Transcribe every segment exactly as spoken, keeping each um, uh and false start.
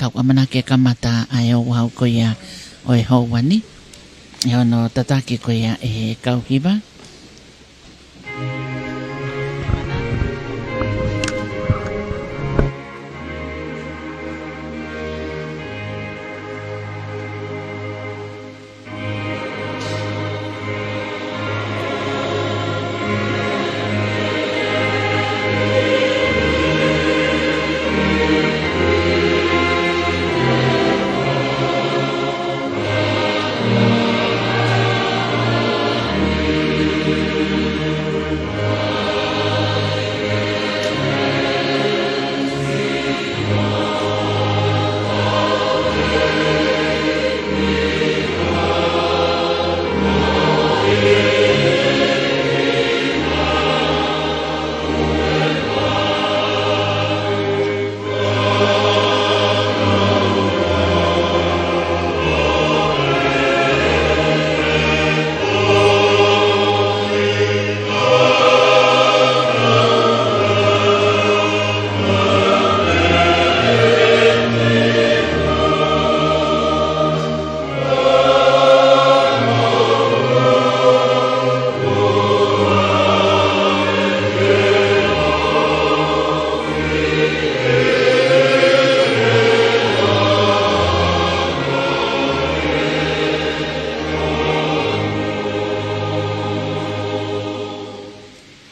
Kau ʻamanaki ke kamata ʻa e ouau ko ia ʻo e houa ni, ʻi hono tataki ko ia ʻe he kau hiva.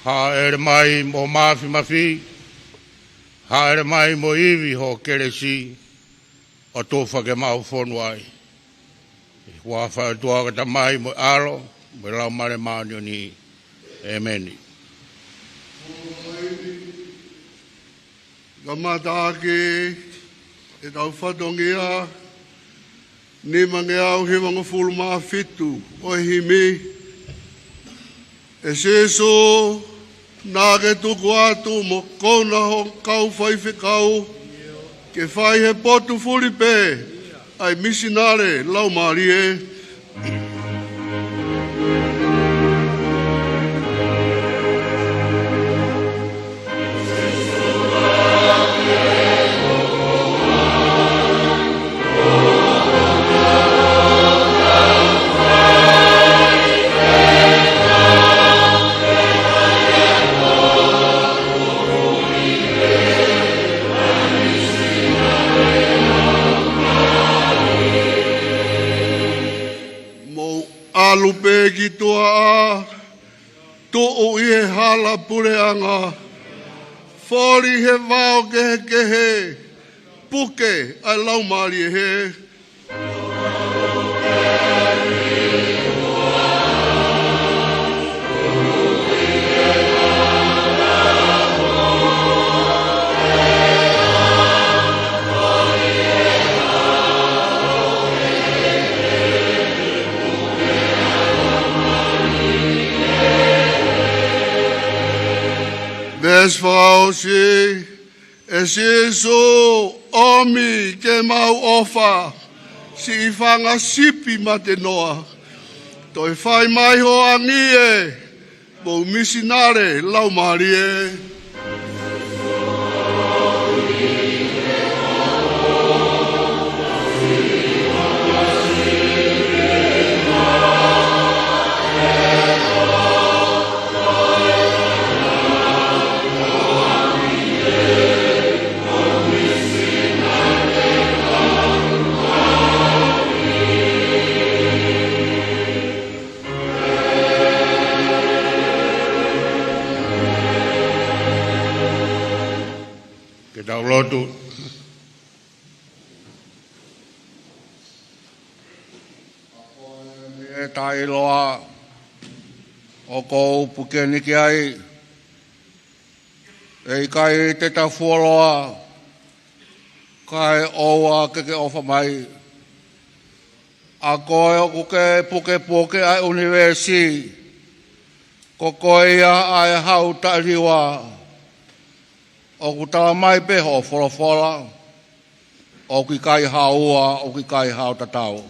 Hāʻele mai mo e māfimafi, hāʻele mai mo e ivi ho kelesi, ʻo tufa ke mau fonu ai. ʻI he huafa ʻo e ʻOtua ko e Tamai mo e ʻAlo, mo e Laumālie Māʻoniʻoni. ʻĒmeni. Kamata ʻaki ʻetau fatongia, nimangeau hivangofulu mā fitu ʻo e himi. ʻE Sīsū, naʻa ke tuku atu mo kouna ho kau faifekau, ke fai he potu fuli pē ʻa e misinale laumālie. Mou ʻalu pē ki tuʻa, tuʻu ʻi he hala puleʻanga, foli he vao kehekehe, puke ʻa e laumālie hē. Veesi fakaʻosi. ʻE Sīsū, ʻomi ke mau ʻofa, siʻi fanga sipi mate noa. Toe fai mai ho angi ē, mou misinale laumālie. Ke tau lotu. ʻE taʻeʻiloa, ʻoku ou puke ni ki ai, ʻe ʻikai te ta fuoloa, kae ʻoua ke ke ʻofa mai. ʻA koe ʻoku ke pukepuke ʻa e ʻunivēsi, ko koe ia ʻa e Hau Taʻeliua, ʻoku talamai pē hoʻo folofola, ʻoku ʻikai ha ua, ʻoku ʻikai ha tatau.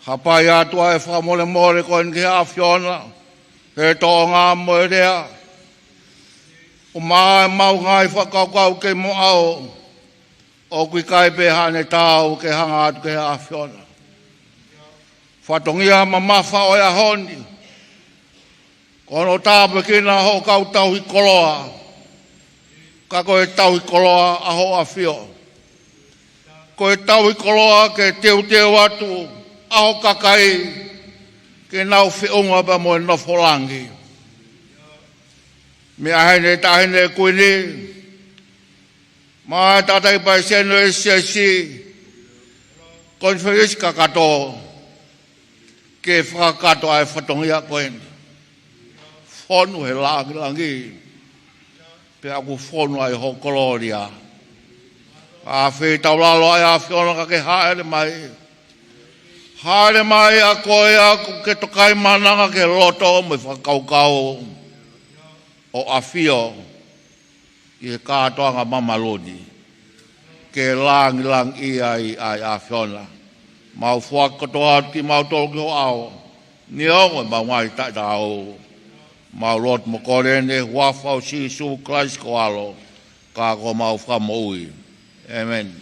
Hapai atu ʻa e fakamolemole ko eni ki he ʻAfiona, he tōʻonga mo e lea, ʻumaʻā ʻemau ngaahi fakakaukau kei mo ʻao, ʻOku ʻikai pē haʻane taau ke hanga atu ki he ʻAfiona. Fatongia mamafa ʻo e ʻaho ni, ko hono tāpuekina hoʻo kau tauhi koloa, ka ko e tauhi koloa ʻa hoʻo ʻAfio. Ko e tauhi koloa ke teuteu atu ʻa ho kakai ke nau feʻunga pea mo e nofo langi. Mei he Taʻahine Kuini, mo e Tangataʻeiki Palesiteni ʻo e S C C, Konifelenisi kakato, ke fakakakato ʻa e fatongia ko eni. Fonu he langilangi, pea ʻoku fonu ai ho kolōlia. ʻAfeitaulalo ʻa e ʻAfiona ka ke hāʻele mai. Hāʻele mai ʻa koe ʻoku ke tokaimaʻananga ki he loto mo e fakakaukau ʻo e ʻAfio ʻi he kātoanga mamalu ni, ke langilangiʻia ai ʻa e ʻAfiona. Mau foaki kotoa atu kimautolu ki ho ʻao, neongo ʻemau ngaahi taʻetaau. Mau lotu mo kole eni ʻi he huafa ʻo Sīsū Kalaisi ko ho ʻAlo, ka ko homau Fakamoʻui. ʻĒmeni.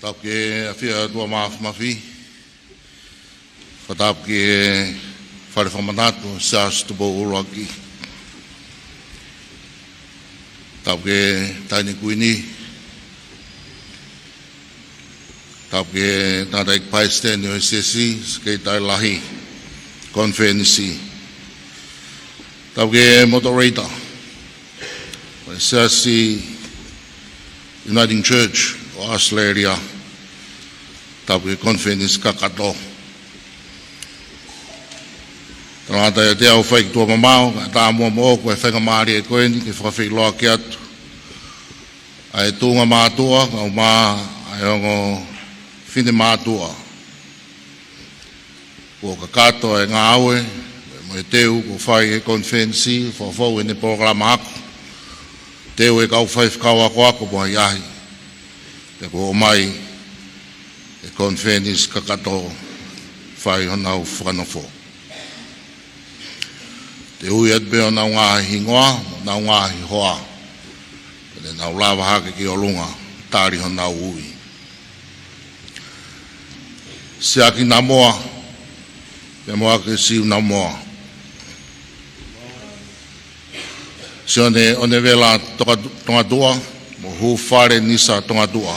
Tapu ki he ʻafio ʻa e ʻOtua Māfimafi. Fakatapu ki he fale fakamanatu, Siaosi Tupou ʻUluaki. Tapu ki he Taʻahine Kuini. Tapu ki he Tangataʻeiki Palesiteni ʻo e S C C, Sekelitali Lahi Konifelenisi. Tapu ki he moderator ʻo e Siasi Uniting Church ʻo Australia. Tapu ki he konifelenisi kakato. Tangata ia te au fai ki tuʻa mamao, ka tā muʻa moʻoku e faingamālie ko eni ke fakafeʻiloaki atu ʻa e tuʻunga mātuʻa, kae ʻumaʻā ʻa e ongo finemātuʻa. Kuo kakato e ngāue mo e teu kuo fai ʻe he konifelenisi, fakafoʻou ʻene polokalama ako. Teu e kau faifekau akoako mo e ʻahiʻahi. Pea kuo ʻomai e konifelenisi kakato fai honau fakanofo. Te u ui atu pē honau ngaahi hingoa, honau ngaahi hoa. Pea te nau lava hake ki ʻolunga, tali honau ui. Siaki Namoa, pea mo ʻAkesiu Namoa. Sione ʻOnevela Toka-, Tongatuʻa, mo Hufale Nisa Tongatuʻa.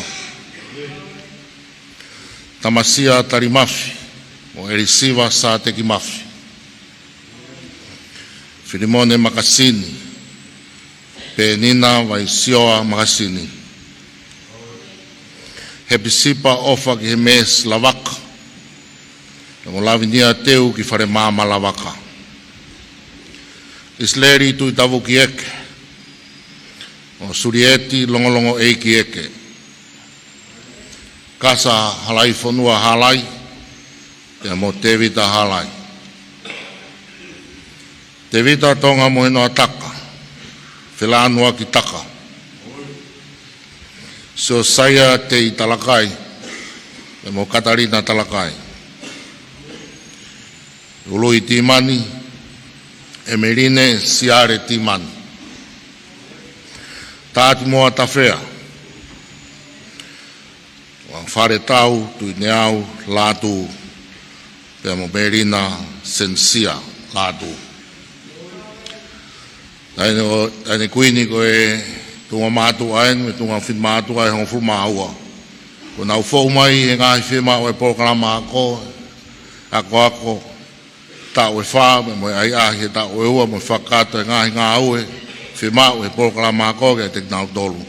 Tamasia Talimafi, mo ʻElisiva Sāteki Mafi. Filimone Makasini, Penina Vaisioa Makasini. Hepisipa ʻOfa ki he Mesi Lavaka, pea mo Lavinia Teu ki Falemaama Lavaka. ʻIsileli Tuʻitavuki ʻEke, mo Sulieti Longolongoʻeiki ʻEke. Kasa Halaifonua Halai, pea mo Tevita Halai. Tevita Tonga Mohenoa Taka, Felanuaki Taka. Siosaia Tei Talakai, pea mo Katalina Talakai. Ului Timani, ʻEmeline Siale Timani. Tātimoa Tafea, Faletau Tuʻineau Lātū, pea mo Melina Senisia Lātū. Taʻahine ko, taʻahine kuini ko e tuʻunga mātuʻa eni, mo e tuʻunga finemātuʻa ʻe hongofulu mā ua. Kuo nau foʻu mai he ngaahi fiemaʻu ʻa e polokalama ako, akoako, taʻu ʻe fā, mo e ʻahiʻahi he taʻu ʻe ua, mo e fakakakato e ngaahi ngāue fiemaʻu he polokalama ako kiate kinautolu.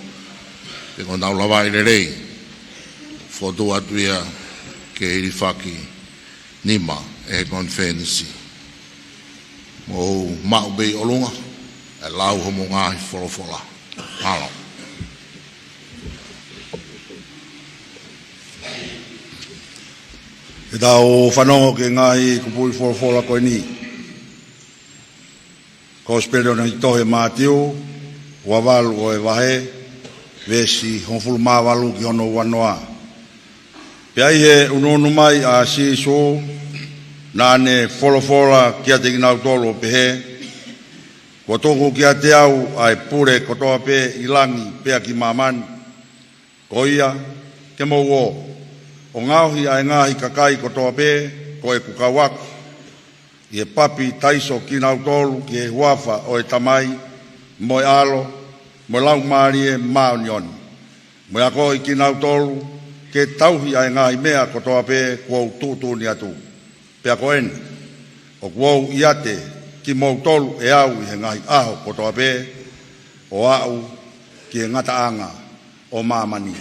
Pea kuo nau lavaʻi lelei, fokotuʻu atu ia ke hilifaki nima ʻe he konifelenisi. Mou maʻu pē ʻi ʻolunga, ʻe lau homou ngaahi folofola. Mālō. Ke tau fanongo ki he ngaahi kupuʻi folofola ko eni. Kosipeli ʻo e tohi ʻa Mātiu, ua valu ʻo e vahe, veesi hongofulu mā valu ki hono ua noa. Pea ʻi he ʻunuʻunu mai ʻa Sīsū, naʻa ne folofola kiate kinautolu ʻo pehē, Kuo tuku kiate au ʻa e pule kotoa pē ʻi langi pea ki māmani. Ko ia, ke mou ō, ʻo ngaohi ʻa e ngaahi kakai kotoa pē ko ʻeku kau ako, ʻi he papitaiso kinautolu ki he huafa ʻo e Tamai, mo e ʻAlo, mo e Laumālie Māʻoniʻoni, mo e akoʻi kinautolu ke tauhi ʻa e ngaahi meʻa kotoa pē kuo u tuʻutuʻuni atu. Pea ko eni, ʻoku ou ʻiate kimoutolu ʻe au ʻi he ngaahi ʻaho kotoa pē, ʻo aʻu ki he ngataʻanga ʻo māmani.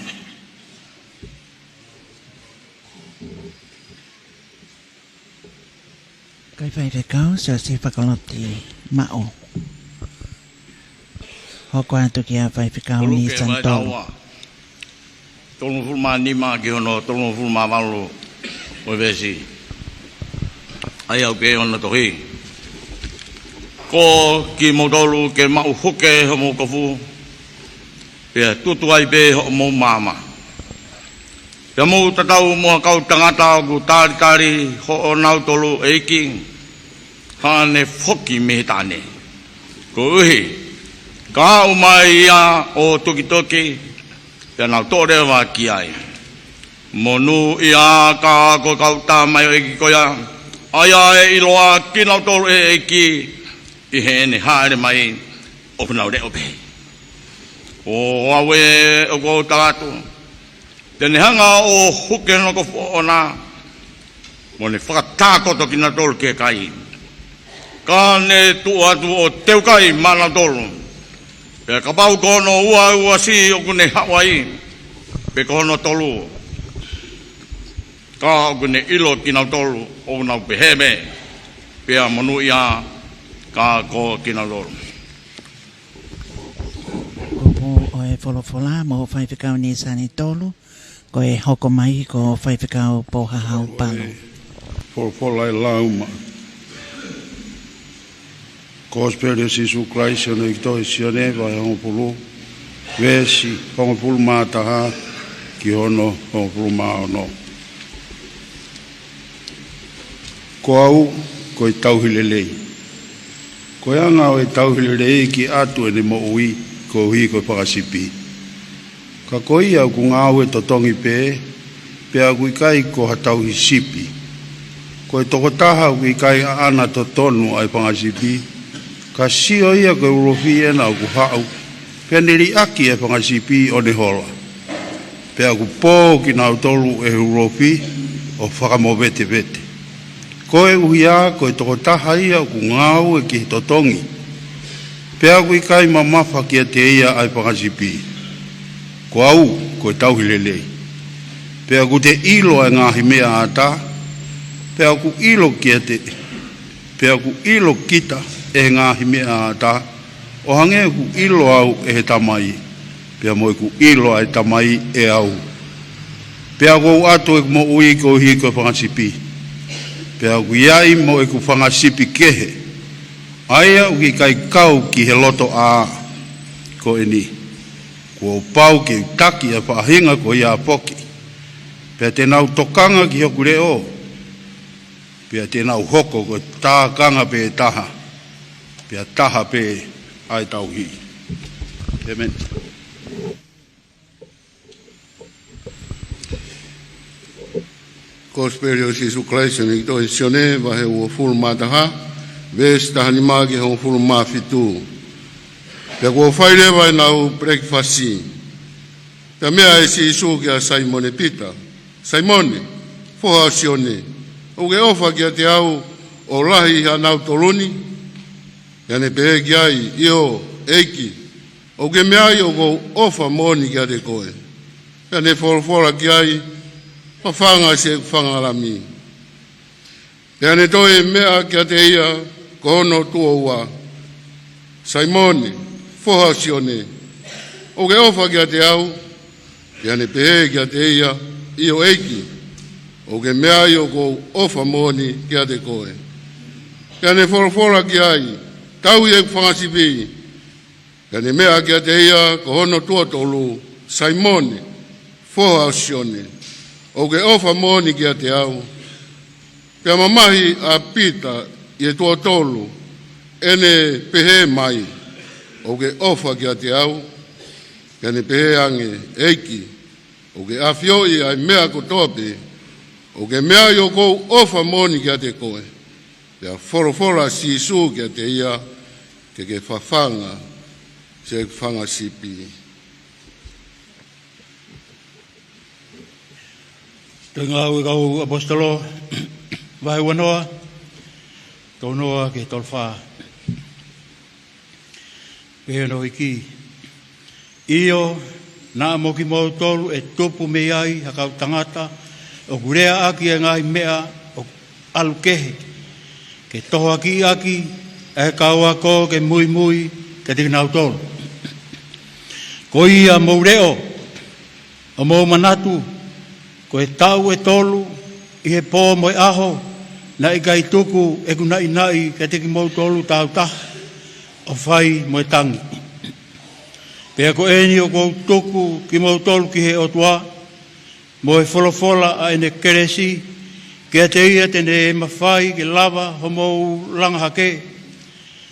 Kae faifekau, Siosifa Koloti Maʻu. Hoko atu kia faifekau Kuluke Nīsani Tolu. Vahe taha ua. Tolungofulu mā nima ki hono tolungofulu mā valu ʻo e veesi. ʻA ia ʻoku pehē hono tohi. Ko kimoutolu ke maʻu huke homou kofu, pea tutu ai pē hoʻomou maama. Pea mou tatau mo ha kau tangata ʻoku talitali hoʻonautolu ʻeiki, haʻane foki mei he taʻane. Koeʻuhi, ka aʻu mai ia ʻo tukituki, pea nau toʻo leva ki ai. Monūʻia ā ka ko e kau tamaioʻeiki ko ia, ʻa ia ʻe ʻiloa kinautolu ʻe he ʻEiki ʻi heʻene hāʻele mai ʻoku nau leʻo pē. Ko au ē ʻoku ou tala atu, te ne hanga ʻo huke hono kofu ʻoʻona, mo ne fakatākoto kinautolu ki he kai. Ka ne tuʻu atu ʻo teukai maʻanautolu. Pea kapau ko hono ua ʻo e uasi ʻoku ne haʻu ai, pe ko hono tolu, ka ʻoku ne ʻilo kinautolu ʻoku nau pehē pē, Pea monūʻia ka ko kinautolu. Kupu ʻo e folofola mo Faifekau Nīsani tolu, ko e hoko mai ko Faifekau Pōhahau Palo. Folofola ʻa e Laumālie. Kosipeli ʻo Sīsū Kalaisi ʻi he tohi ʻa Sione, vahe hongofulu, veesi hongofulu mā taha ki hono hongofulu mā ono. Ko au, ko e tauhi lelei. Ko e anga ʻo e tauhi lelei ke ʻatu ʻene moʻui koeʻuhi ko e fanga sipi. Ka ko ia ʻoku ngāue totongi pē, pea ʻoku ʻikai ko ha tauhi sipi. Ko e tokotaha ʻoku ʻikai ʻaʻana totonu ʻa e fanga sipi, ka sio ia ko e ulofi ʻena ʻoku haʻu, pea ne liʻaki ʻa e fanga sipi ʻo ne hola. Pea ʻoku pō kinautolu ʻe he ulofi ʻo fakamovetevete. Koeʻuhi ko e tokotaha ia ʻoku ngāue ki he totongi, pea ʻoku ʻikai mamafa kiate ia ʻa e fanga sipi. Ko au, ko e tauhi lelei. Pea ʻoku te ʻilo ʻa e ngaahi meʻa ʻatā, pea ʻoku ʻilo kiate, pea ʻoku ʻilo kita ʻe he ngaahi meʻa ʻatā, ʻo hangē ʻoku ʻilo au ʻe he Tamai, pea mo ʻeku ʻilo ʻa e Tamai ʻe au. Pea ʻoku ou ʻatu ʻeku moʻui koeʻuhi ko e fanga sipi. Pea ʻoku ʻi ai mo ʻeku fanga sipi kehe, ʻa ia ʻoku ʻikai kau ki he loto ʻā ko eni. Kuo pau ke u taki ʻa e faʻahinga ko ia foki. Pea te nau tokanga ki hoku leʻo. Pea te nau hoko ko e tākanga pē taha, pea taha pē ʻa e tauhi. ʻĒmeni. Kosipeli ʻo Sīsū Kalaisi ʻi he tohi ʻa Sione, vahe uofulu mā taha, veesi taha nima ki he hongofulu mā fitu. Pea kuo fai leva ʻenau pelekifasi. Pea meʻa ʻe Sīsū kia Saimone Pita, Saimone, foha ʻo Sione, ʻoku ke ʻofa kiate au ʻo lahi ʻi haʻanautolu ni? Pea ne pehē ki ai, ʻIo, ʻEiki, ʻoku ke meaʻi ʻoku ou ʻofa moʻoni kiate koe. Pea ne folofola ki ai, Fafanga siʻeku fanga lami. Pea ne toe meʻa kiate ia ko hono tuʻo ua, Saimone, foha ʻo Sione, ʻoku ke ʻofa kiate au? Pea ne pehē kiate ia, ʻIo ʻEiki, ʻoku ke meaʻi ʻoku ou ʻofa moʻoni kiate koe. Pea ne folofola ki ai, Tauhi ʻeku fanga sipi. Pea ne meʻa kiate ia ko hono tuʻo tolu, Saimone, foha ʻo Sione, ʻoku ke ʻofa moʻoni kiate au? Pea mamahi ʻa Pita ʻi he tuʻo tolu, ʻene pehē mai, ʻOku ke ʻofa kiate au? Pea ne pehē ange, ʻEiki, ʻoku ke ʻafioʻi ʻa e meʻa kotoa pē, ʻoku ke meaʻi ʻoku ou ʻofa moʻoni kiate koe. Pea folofola ʻa Sīsū kiate ia, Ke ke fafanga siʻeku fanga sipi. Tohi Ngāue ʻa e Kau ʻAposetolo, vahe uanoa, tolunoa ki he tolufā. Pehē hono hiki, ʻIo, naʻa mo kimoutolu ʻe tupu mei ai ha kau tangata ʻoku lea ʻaki ʻa e ngaahi meʻa ʻoku ʻalu kehe, ke tohoakiʻi ʻaki ʻa e kau ako ke muimui kiate kinautolu. Ko ia mou leʻo, ʻo mou manatu, ko e taʻu ʻe tolu ʻi he pō mo e ʻaho, naʻe ʻikai tuku ʻeku naʻinaʻi kiate kimoutolu tāutaha, ʻo fai mo e tangi. Pea ko eni ʻoku ou tuku kimoutolu ki he ʻOtua, mo e folofola ʻa ʻene kelesi, kiate ia te ne mafai ke lava hoʻomou langa hake,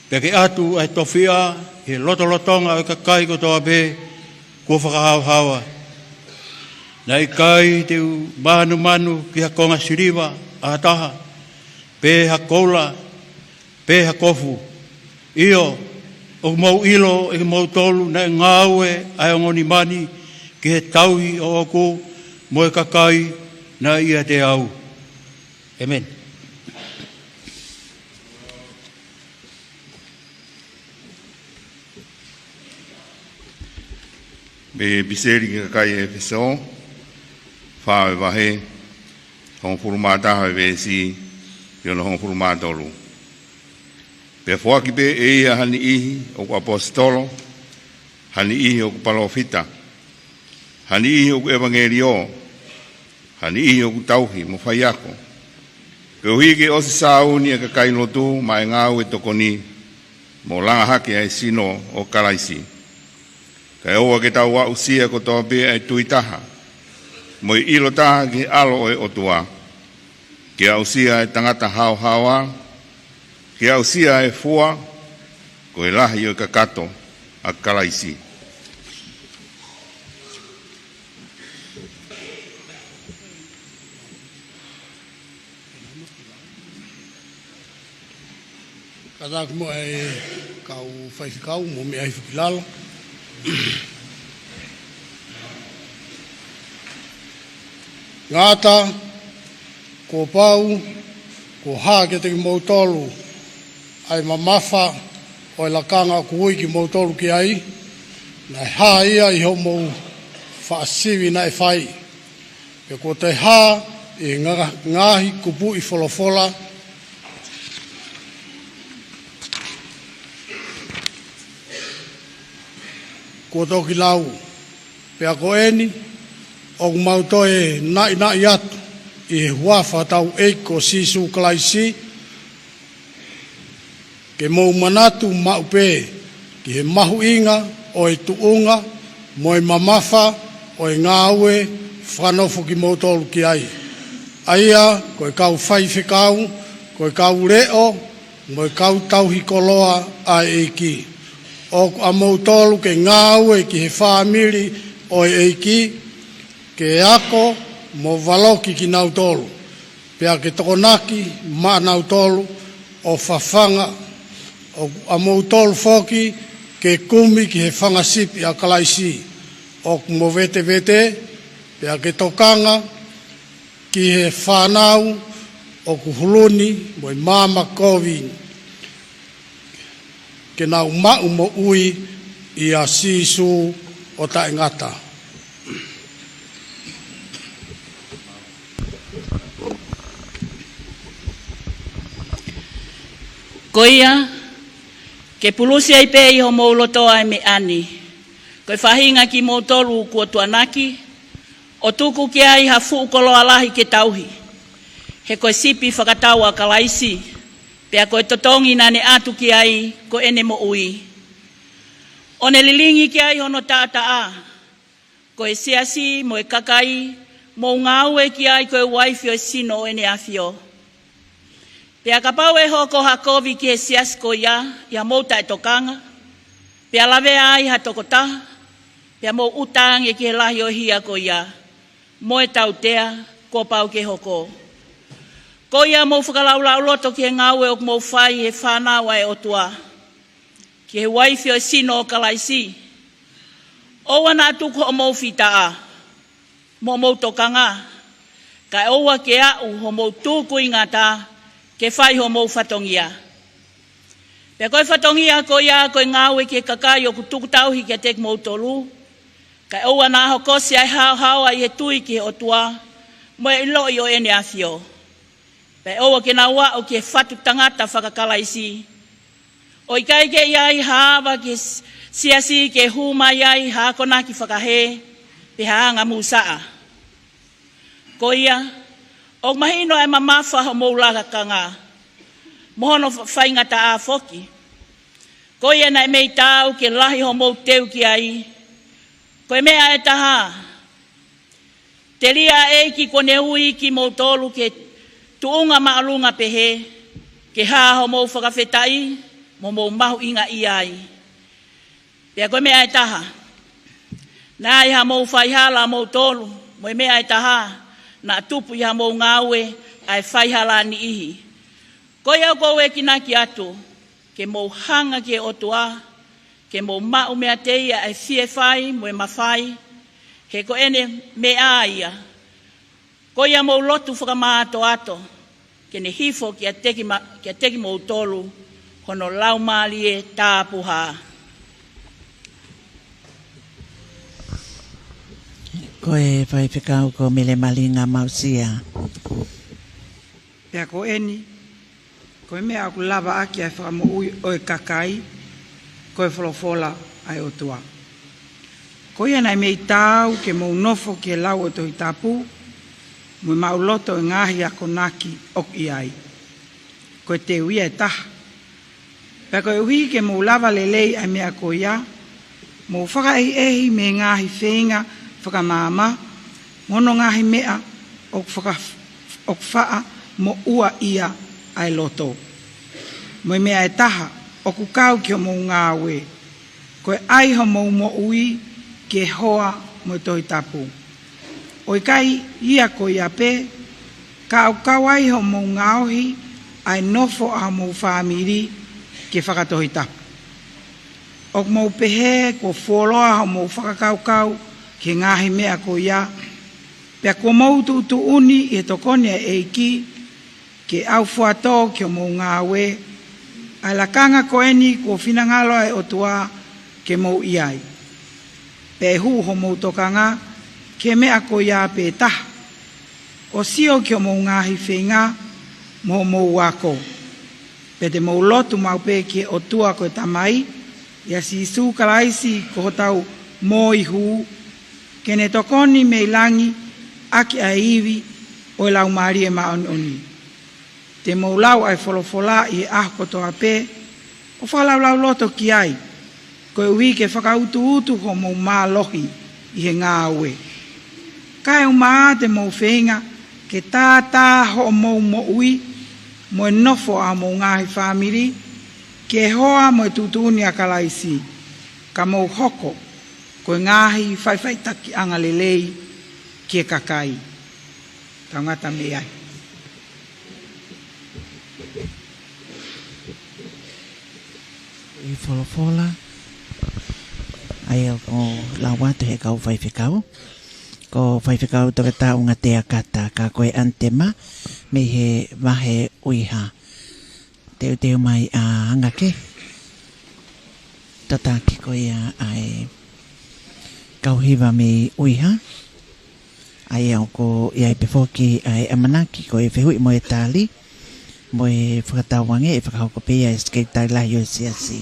pea ke ʻatu ʻa e tofiʻa ʻi he lotolotonga ʻo e kakai kotoa pē kuo fakahaohaoa. Naʻe ʻikai te u mānumanu ki ha konga siliva ʻa ha taha, pe ha koula, pe ha kofu. ʻIo, ʻoku mou ʻilo ʻe kimoutolu naʻe ngāue ʻa e ongo nima ni ki he tauhi ʻoʻoku mo e kakai naʻe ʻiate au. ʻĒmeni. Mei he ʻipiseli ki he kakai ʻEfesō, fā ʻo e vahe, hongofulu mā taha ʻo e veesi, ki hono hongofulu mā tolu. Pea foaki pē ʻe ia ha niʻihi ʻoku ʻaposetolo, ha niʻihi ʻoku palōfita, ha niʻihi ʻoku ʻevangeliō, ha niʻihi ʻoku tauhi mo faiako, koeʻuhi ke ʻosi sāuni ʻa e kakai lotu maʻá e ngāue tokoni, mo langa hake ʻa e sino ʻo Kalaisi. Kae ʻoua ke tau aʻusia kotoa pē ʻa e tui taha, mo e ʻilo taha ki he ʻAlo ʻo e ʻOtua, ke aʻusia ʻa e tangata haohaoa, ke aʻusia ʻa e fua, ko e lahi ʻo e kakato ʻa Kalaisi. Kātaki mo e kau faifekau mo meʻa hifo ki lalo. Ngata, kuo pau, kuo hā kiate kimoutolu ʻa e mamafa ʻo e lakanga ʻoku ui kimoutolu ki ai, naʻe hā ia ʻi hoʻomou faʻa sivi naʻe fai. Pea kuo toe hā ʻi he nga-, ngaahi kupuʻi folofola kuo toki lau. Pea ko eni, ʻoku mau toe naʻinaʻi atu ʻi he huafa hotau ʻEiki ko Sīsū Kalaisi, ke mou manatu maʻu pē ki he mahuʻinga ʻo e tuʻunga mo e mamafa ʻo e ngāue fakanofo kimoutolu ki ai. ʻA ia ko e kau faifekau, ko e kau leʻo, mo e kau tauhi koloa ʻa e ʻEiki. ʻOku ʻamoutolu ke ngāue ki he fāmili ʻo e ʻEiki, ke ako mo valoki kinautolu, pea ke tokonaki maʻanautolu ʻo fafanga, ʻoku ʻamoutolu foki ke kumi ki he fanga sipi ʻa Kalaisi ʻoku movetevete, pea ke tokanga ki he fānau ʻoku huluni mo e maama kovi, ke nau maʻu moʻui ʻia Sīsū ʻo taʻengata. Ko ia, ke pulusi ai pē ʻi homou loto ʻa e meʻa ni, ko e faʻahinga kimoutolu kuo tuʻanaki, ʻo tuku ki ai ha fuʻu koloa lahi ke tauhi. He ko e sipi fakatau ʻa Kalaisi, pea ko e totongi naʻa ne ʻatu ki ai ko ʻene moʻui, ʻo ne lilingi ki ai hono taʻataʻa, ko e siasi mo e kakai ʻoku mou ngāue ki ai ko e uaifi ʻo e sino ʻo ʻEne ʻAfio. Pea kapau ʻe hoko ha kovi ki he siasi ko ia ʻi hoʻomou taʻetokanga, pea lavea ai ha tokotaha, pea mou ʻuta ange ki he lahi ʻo e hia ko ia, mo e tautea, kuo pau ke hoko. Ko ia mou fakalaulauloto ki he ngāue ʻoku mou fai ʻi he fānau ʻa e ʻOtua, ki he uaifi ʻo e sino ʻo Kalaisi. ʻOua naʻa tuku hoʻomou fitaʻa mo hoʻomou tokanga, kae ʻoua ke aʻu hoʻomou tukuingata ke fai hoʻomou fatongia. Pea ko e fatongia ko ia ko e ngāue ki he kakai ʻoku tuku tauhi kiate kimoutolu, kae ʻoua naʻa hokosi ʻa e haohaoa ʻi he tui ki he ʻOtua mo e ʻiloʻi ʻo ʻEne ʻAfio. Pea ʻoua ke nau aʻu ki he fatu tangata faka-Kalaisi, ʻo ʻikai ke ʻi ai ha ava ki he s-, siasi ke hū mai ai ha akonaki fakahē, pe ha anga mūsaʻa. Ko ia, ʻoku mahino ʻa e mamafa hoʻomou lakanga, mo hono fa-, faingataʻa foki. Ko ia naʻe mei taau ke lahi hoʻomou teu ki ai, ko e meʻa ʻe taha, telia ʻa e ʻEiki kuo ne ui kimoutolu ki he tuʻunga māʻolunga pehē, ke hā hoʻomou fakafetaʻi mo hoʻomou mahuʻingaʻia ai. Pea ko e meʻa ʻe taha, naʻe ʻi haʻamou faihala ʻamoutolu, mo e meʻa ʻe taha, naʻa tupu ʻi haʻamou ngāue ʻa e faihala ʻa e niʻihi. Ko ia ʻoku ou ekinaki atu, ke mou hanga ki he ʻOtua, ke mou maʻu meiate ia ʻa e fie fai mo e mafai, he ko ʻene meʻa ia. Ko ia mou lotu fakamātoato, ke ne hifo kiate kima-, kiate kimoutolu hono Laumālie Tapuhā. Ko e faifekau ko Mele Malinga Mausia. Pea ko eni, Ko e meʻa ʻoku lava ʻaki ʻa e fakamoʻui ʻo e kakai, ko e folofola ʻa e ʻOtua. Ko ia naʻe mei taau ke mou nofo ki he lau ʻo e Tohi Tapu, mo e maʻuloto ʻo e ngaahi akonaki ʻoku ʻi ai. Ko e teu ia ʻe taha. Pea koeʻuhi ke mou lava lelei ʻa e meʻa ko ia, mou fakaʻehiʻehi mei he ngaahi feinga fakamaama, mo hono ngaahi meʻa ʻoku faka-, ʻoku faʻa moʻua ʻia ʻa e loto. Mo e meʻa ʻe taha ʻoku kau ki homou ngāue, ko e ʻai homou moʻui ki he hoa mo e Tohi Tapu. ʻO ʻikai ia ko ia pē, ka ʻoku kau ai homou ngaohi ʻa e nofo ʻa homou fāmili ki he fakatohitapu. ʻOku mou pehē kuo fuoloa homou fakakaukau ki he ngaahi meʻa ko ia, pea kuo mou tuʻutuʻuni ʻi he tokoni ʻa e ʻEiki ke ʻaufuatō ki homou ngāue ʻa e lakanga ko eni kuo finangalo ʻa e ʻOtua ke mou ʻi ai. Pea ʻe hū homou tokanga ki he meʻa ko ia pē taha, ʻo sio ki homou ngaahi feinga mo homou ako. Pea te mou lotu maʻu pē ki he ʻOtua ko e Tamai, ʻia Sīsū Kalaisi ko hotau Moihū, ke ne tokoni mei langi ʻaki ʻa e ivi ʻo e Laumālie Māʻoniʻoni. Te mou lau ʻa e folofola ʻi he ʻaho kotoa pē, ʻo fakalaulauloto ki ai, koeʻuhi ke fakautuutu homou mālohi ʻi he ngāue. Kae ʻumaʻā te mou feinga ke tātā hoʻomou moʻui mo e nofo ʻa homou ngaahi fāmili ki he hoa mo e tuʻutuʻuni ʻa Kalaisi, ka mou hoko ko e ngaahi faʻifaʻitakiʻanga lelei ki he kakai. Tau ngata mei ai. ʻI he folofola, ʻa ia ʻoku lau atu ʻe he kau faifekau. Ko Faifekau Toketā ʻUngatea Kata, ka ko e ʻanitema mei he vahe ʻUiha. Teuteu mai ʻa Hangake. Tataki ko ia ʻa e kau hiva mei ʻUiha. ʻA ia ʻoku ʻi ai pē foki ʻa e ʻamanaki ko e fehuʻi mo e tali, mo e fakatauange ʻe fakahoko pē ia ʻe he Sekelitali Lahi ʻo e Siasi.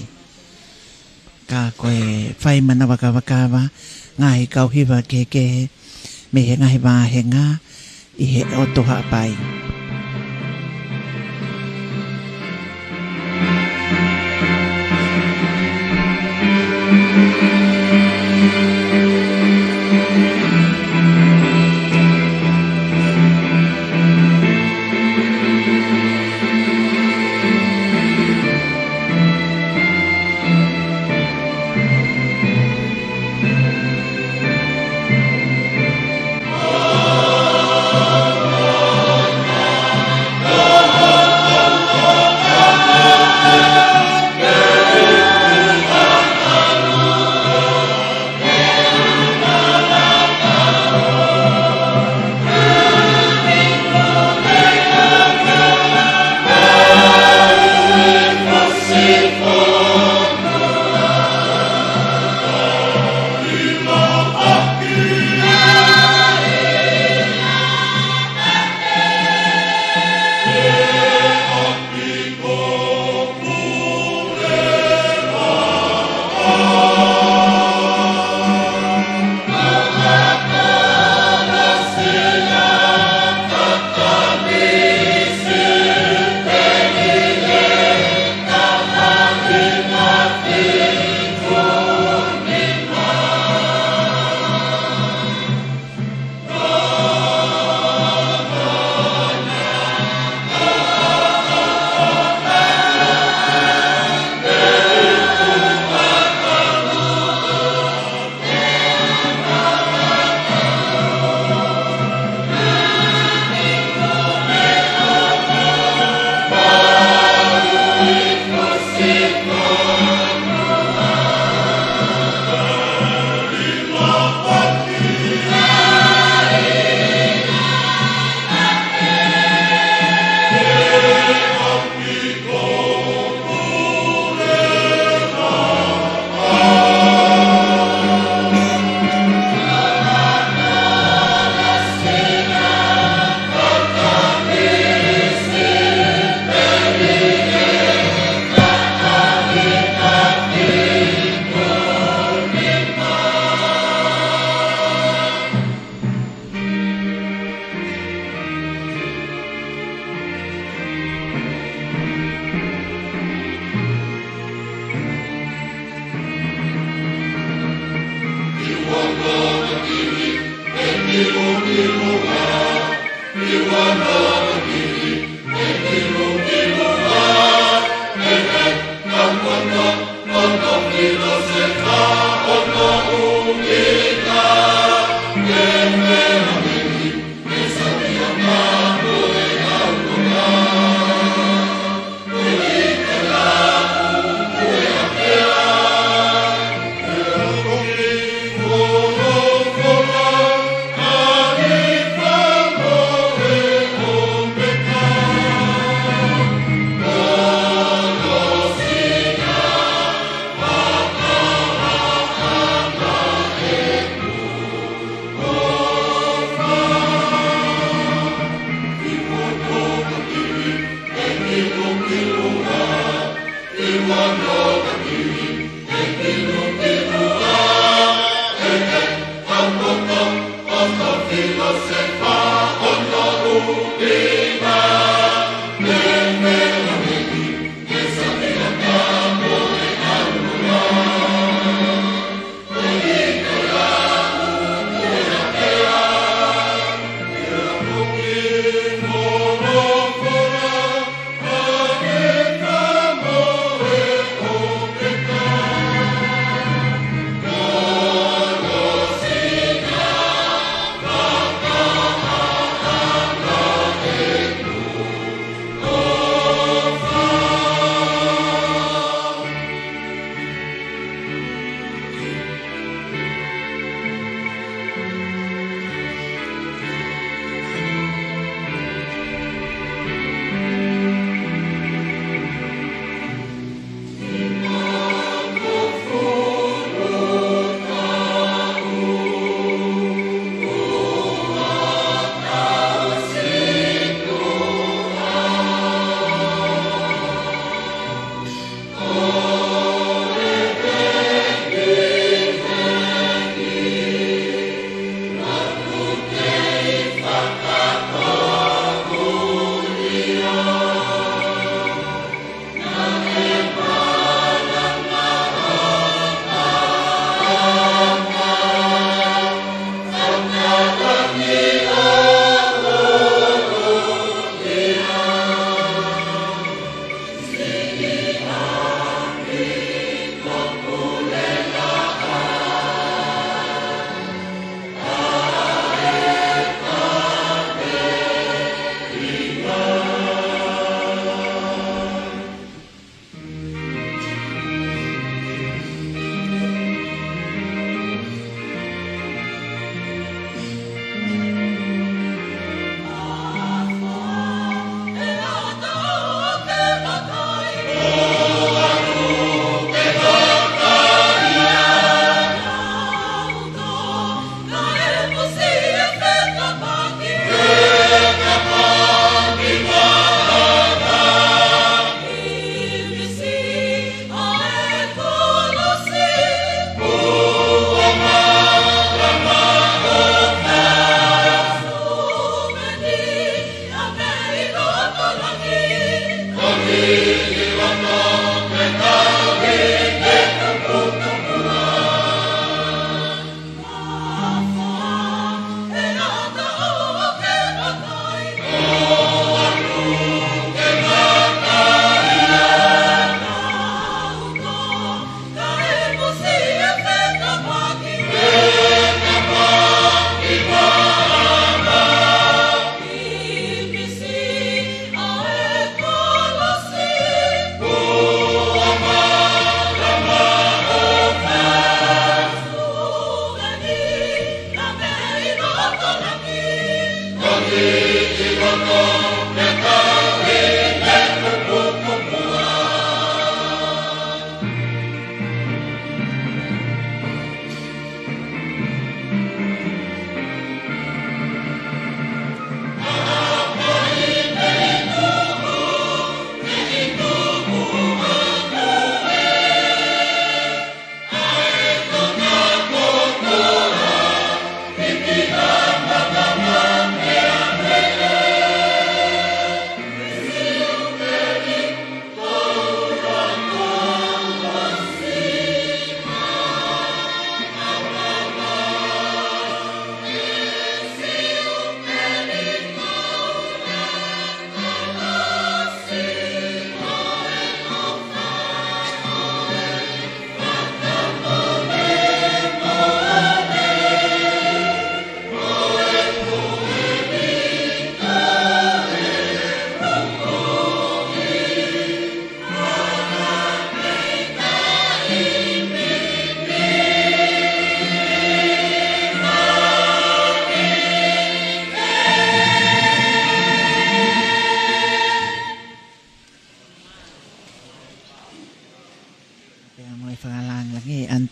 Ka ko e fai manavakavakava, ngaahi kau hiva kehekehe, mei he ngaahi vāhenga, ʻi he ʻOtu Haʻapai.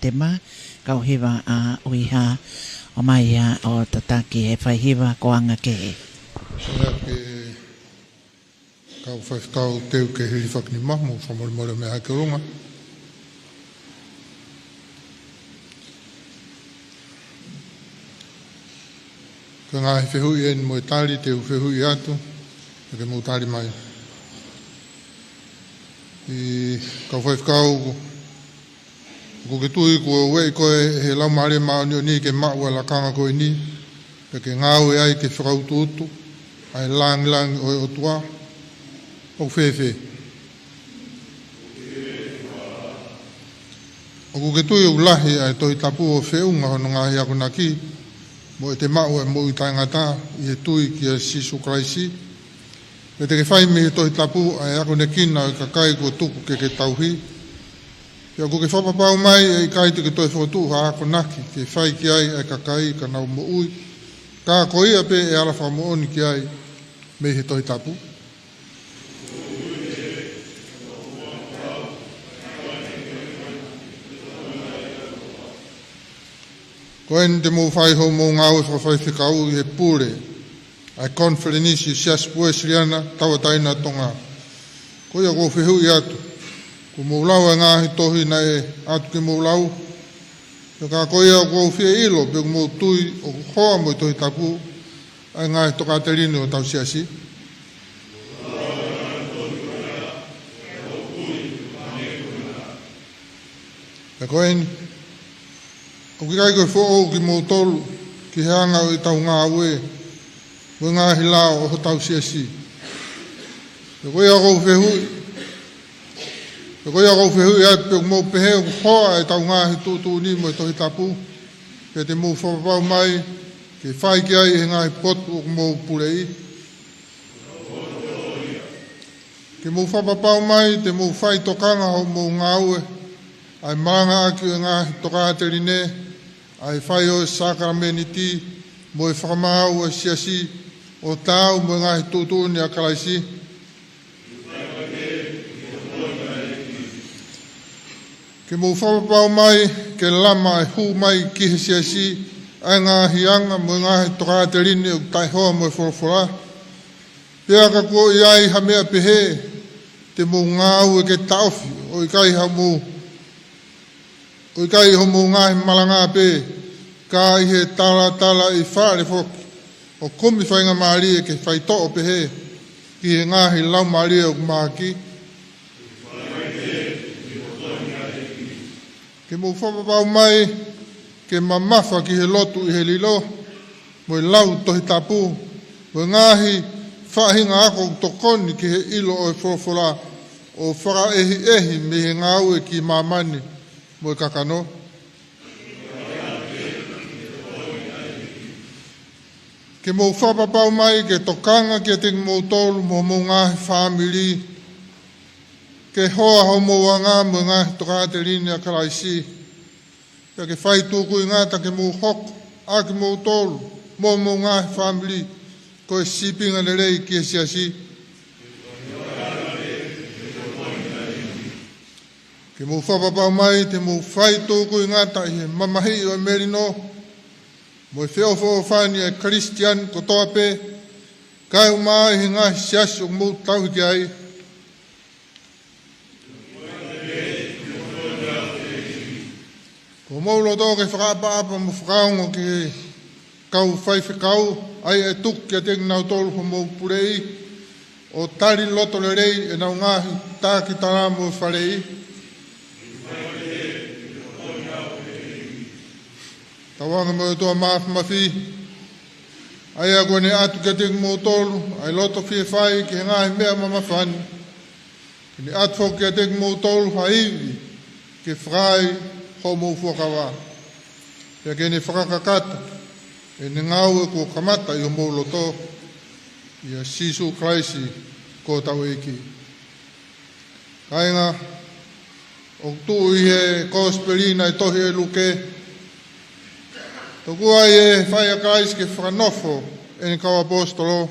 Tema, kau hiva ʻa ʻUiha, ʻomai ia ʻo tataki he faihiva ko Angakehe. Ia ke kau faifekau teu ke hilifaki nima mo fakamolemole mei he ʻaho ki ʻolunga. Ko e ngaahi fehuʻi eni mo e tali te u fehuʻi atu, ʻe ke mou tali mai. ʻE kau faifekau, ʻoku ke tui kuo ueʻi koe ʻe he Laumālie Māʻoniʻoni ke maʻu ʻa e lakanga ko eni, pea ke ngāue ai ke fakautuutu ʻa e langilangi ʻo e ʻOtua, ʻoku fēfē? ʻOku ke tui ʻoku lahi ʻa e Tohi Tapu ʻo feʻunga hono ngaahi akonaki, mo ʻete maʻu ʻa e moʻui taʻengata ʻi he tui kia Sīsū Kalaisi? Pea te ke fai mei he Tohi Tapu ʻa e akonekina ʻo e kakai kuo tuku ke ke tauhi? Pea ʻoku ke fakapapau mai ʻe ʻikai te ke toe fokotuʻu ha akonaki ke fai ki ai ʻa e kakai ka nau moʻui, ka ko ia pē ʻe ala fakamoʻoni ki ai mei he Tohi Tapu? Ko eni te mou fai hoʻomou ngāue fakafaifekau ʻi he pule ʻa e Konifelenisi ʻo e Siasi Uēsiliana Tauʻatāina ʻo Tonga. Ko ia ʻoku ou fehuʻi atu, kuo mou lau ʻa e ngaahi tohi naʻe ʻatu ke mou lau? Pea ka ko ia ʻoku ou fie ʻilo pe ʻoku mou tui ʻoku hoa mo e Tohi Tapu ʻa e ngaahi tokāteline ʻo hotau siasi? Pea ko eni, ʻoku ʻikai ko e foʻou kimoutolu ki he anga ʻo ʻetau ngāue mo e ngaahi lao ʻo hotau siasi. Pea ko ia ʻoku ou fehuʻi, pea ko ia ʻoku ou fehuʻi atu pe ʻoku mou pehē ʻoku hoa ʻetau ngaahi tuʻutuʻuni mo e Tohi Tapu, pea te mou fakapapau mai ke fai ki ai ʻi he ngaahi potu ʻoku mou puleʻi? Ke mou fakapapau mai te mou fai tokanga hoʻomou ngāue ʻa e malangaʻaki ʻo e ngaahi tokāteline, ʻa e fai ʻo e sākalamēniti, mo e fakamaau ʻa e siasi ʻo taau mo e ngaahi tuʻutuʻuni ʻa Kalaisi? Ke mou fakapapau mai ke lama ʻa e hū mai ki he siasi ʻa e ngaahi anga mo e ngaahi tokāteline ʻoku taʻehoa mo e folofola? Pea ka kuo ʻi ai ha meʻa pehē, te mou ngāue ke taʻofi, ʻo ʻikai hoʻomou, ʻo ʻikai hoʻomou ngaahi malanga pē, ka ʻi he talatalaifale foki, ʻo kumi faingamālie ke faitoʻo pehē ki he ngaahi laumālie ʻoku mahaki? Ke mou fakapapau mai ke mamafa ki he lotu ʻi he lilo, mo e lau Tohi Tapu, mo e ngaahi faʻahinga ako ʻoku tokoni ki he ʻilo ʻo e folofola, ʻo fakaʻehiʻehi mei he ngāue ki māmani mo e kakano? Ke mou fakapapau mai ke tokanga kiate kimoutolu mo homou ngaahi fāmili, ke hoa hoʻomou anga mo e ngaahi tokāteline ʻa Kalaisi, pea ke fai tūkuingata ke mou hoko ʻa kimoutolu mo homou ngaahi fāmili ko e sīpinga lelei ki he siasi? Ke mou fakapapau mai te mou fai tūkuingata ʻi he mamahiʻi ʻo e melino mo e feʻofoʻofani ʻa e Kalisitiane kotoa pē, kae ʻumaʻā ʻi he ngaahi siasi ʻoku mou tauhi ki ai? Ko homou loto ke fakaʻapaʻapa mo fakaongo ki he kau faifekau, ʻa ia ʻe tuku kiate kinautolu hoʻomou puleʻi, ʻo tali loto lelei ʻenau ngaahi takitala mo e faleʻi? Tauange mo e ʻOtua Māfimafi, ʻa ia kuo ne ʻatu kiate kimoutolu ʻa e loto fie fai ki he ngaahi meʻa mamafa ni, ke ne ʻatu foki kiate kimoutolu ha ivi ke fai hoʻomou fuakava, pea ke ne fakakakato ʻene ngāue kuo kamata ʻi homou loto, ʻia Sīsū Kalaisi ko hotau ʻEiki. Kāinga, ʻoku tuʻu ʻi he Kosipeli naʻe tohi ʻe Luke: Tokua ʻi he fai ʻa Kalaisi ke fakanofo ʻene kau ʻaposetolo,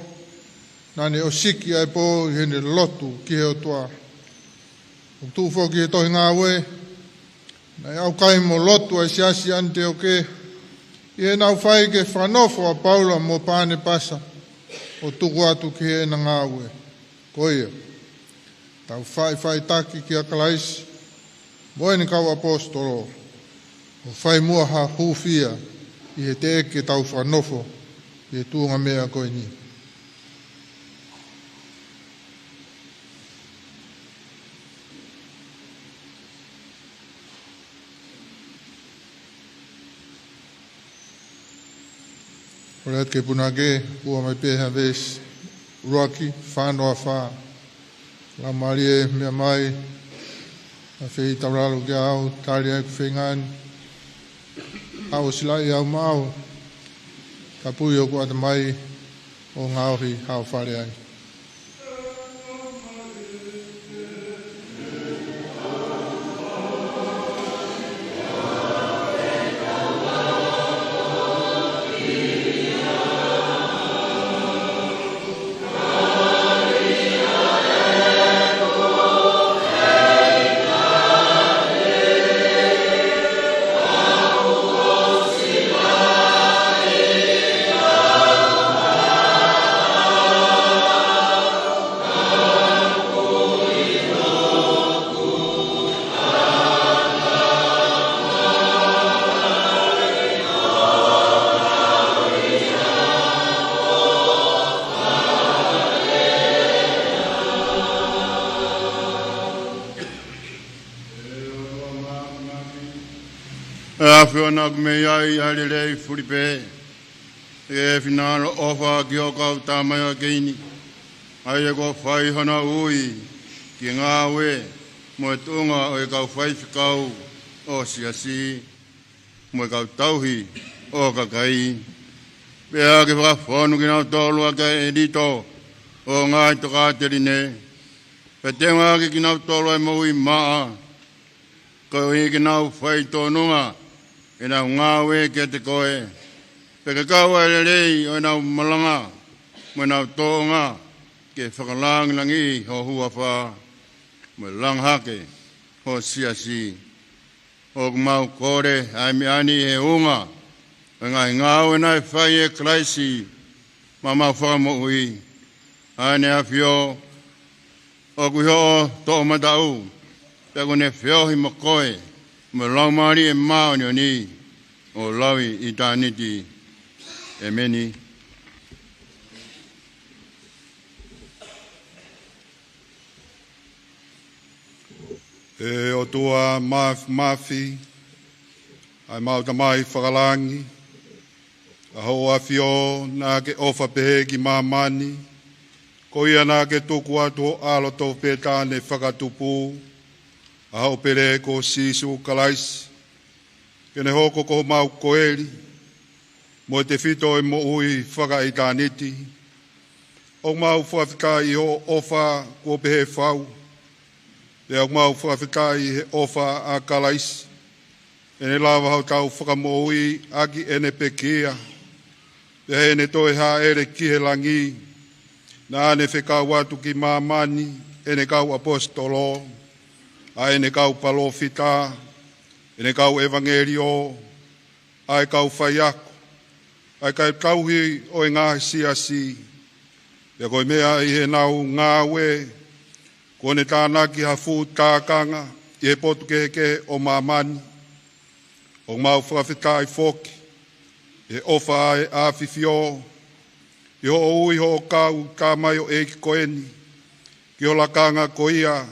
naʻa ne ʻosiki ʻa e pō ʻi heʻene lotu ki he ʻOtua. ʻOku tuʻu foki ʻi he tohi Ngāue: Naʻe ʻaukai mo lotu ʻa e siasi ʻAniteoke ʻi heʻenau fai ki he fakanofo ʻa Paula mo Panepasa ʻo tuku atu ki heʻena ngāue. Ko ia, tau faʻifaʻitaki kia Kalaisi mo ʻene kau ʻaposetolo, ʻo fai muʻa ha hūfia ʻi he teʻeki ke tau fakanofo ʻi he tuʻunga meʻa ko eni. Kole atu ke punake, ua mai pē ha veesi, ʻuluaki, fā noa fā. Laumālie, meʻa mai, ʻa fei taulalo kia au, tali ai ʻeku feinga ni, ʻa ʻosilaʻi au maʻau, tapui hoku ʻatamai, ʻo ngaohi hao fale ai. ʻE ʻAfio, naʻa ʻoku mei ai ʻa e lelei fulipē, ʻa e finangalo ʻofa ki hoʻo kau tamaioʻeiki ni, ʻa ia kuo fai hono ui ki he ngāue mo e tuʻunga ʻo e kau faifekau ʻo e siasi mo e kau tauhi ʻo e kakai. Pea ke fakafonu kinautolu ʻaki ʻa e ʻelito ʻo e ngaahi tokāteline, pea teunga ʻaki kinautolu ʻa e moʻui maʻa, koeʻuhi ke nau fai tōnunga ʻenau ngāue kiate koe, pea ke kau ʻa e lelei ʻo ʻenau malanga mo ʻenau tōʻonga ke fakalāngilangiʻi ho huafa mo e langa hake ho siasi. ʻOku mau kole ʻa e meʻa ni ʻi he ʻuhinga ʻo e ngaahi ngāue naʻe fai ʻe Kalaisi, ʻemau Fakamoʻui, ʻa ʻEne ʻAfio, ʻoku ʻi hoʻo toʻomataʻu, pea ʻoku ne feohi mo koe mo e Laumālie Māʻoniʻoni, ʻo lauʻitāniti. ʻEmeni. ʻE ʻOtua Māfimafi, ʻa ʻemau Tamai fakalangi, ʻa hoʻo ʻAfio naʻa ke ʻofa pehē ki māmani, ko ia naʻa ke tuku atu ho ʻAlo tofu pē taha ne fakatupu, ʻa hoʻo pele ko Sīsū Kalaisi, ke ne hoko ko homau koeli mo e tefito ʻo e moʻui fakaʻitāniti. ʻOku mau fakafetaʻi ʻi hoʻo ʻofa kuo pehē fau, pea ʻoku mau fakafetaʻi ʻi he ʻofa ʻa Kalaisi, ʻene lava hotau fakamoʻui ʻaki ʻene pekia, pea ʻi heʻene toe hāʻele ki he langi, naʻa ne fekau atu ki māmani ʻene kau ʻaposetolo, ʻa ʻene kau palōfita, ʻene kau ʻevangeliō, ʻa e kau faiako, ʻa e kau tauhi ʻo e ngaahi siasi. Pea ko e meʻa ʻi heʻenau ngāue, kuo ne tānaki ha fuʻu tākanga ʻi he potu kehekehe ʻo māmani. ʻOku mau fakafetaʻi foki ʻi he ʻofa ʻa e ʻAfifio, ʻi hoʻo ui hoʻo kau tamaioʻeiki ko eni ki ho lakanga ko ia,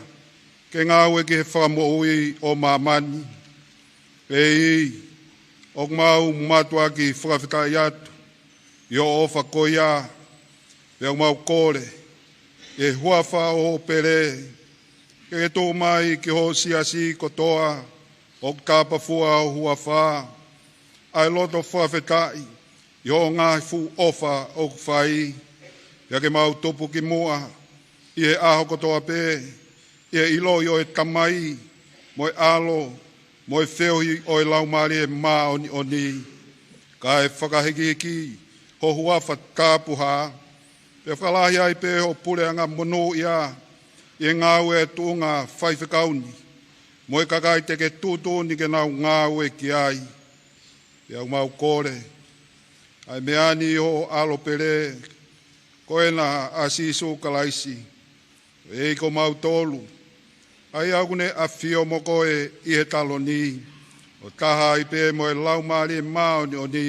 ke ngāue ki he fakamoʻui ʻo māmani. Pea ʻoku mau mātuʻaki fakafetaʻi atu ʻi hoʻo ʻofa ko ia, pea ʻoku mau kole ʻi he huafa ʻo hoʻo pele, ke ke tuku mai ki ho siasi kotoa ʻoku tapafua ho huafa, ʻa e loto fakafetaʻi ʻi hoʻo ngaahi fuʻu ʻofa ʻoku fai, pea ke mau tupu ki muʻa ʻi he ʻaho kotoa pē ʻi he ʻiloʻi ʻo e Tamai, mo e ʻAlo, mo e feohi ʻo e Laumālie Māʻoniʻoni, kae fakahikihiki ho huafa tapuhā, pea fakalahi ai pē ho puleʻanga monūʻia ʻi he ngāue ʻa e tuʻunga faifekau ni, mo e kakai te ke tuʻutuʻuni ke nau ngāue ki ai. Pea ʻoku mau kole ʻa e meʻa ni ʻi ho ʻAlo pele ko ena ʻa Sīsū Kalaisi, ʻEiki ʻo mautolu, ʻa ia ʻoku ne ʻafio mo koe ʻi he taloni, ʻo taha ai pē mo e Laumālie Māʻoniʻoni,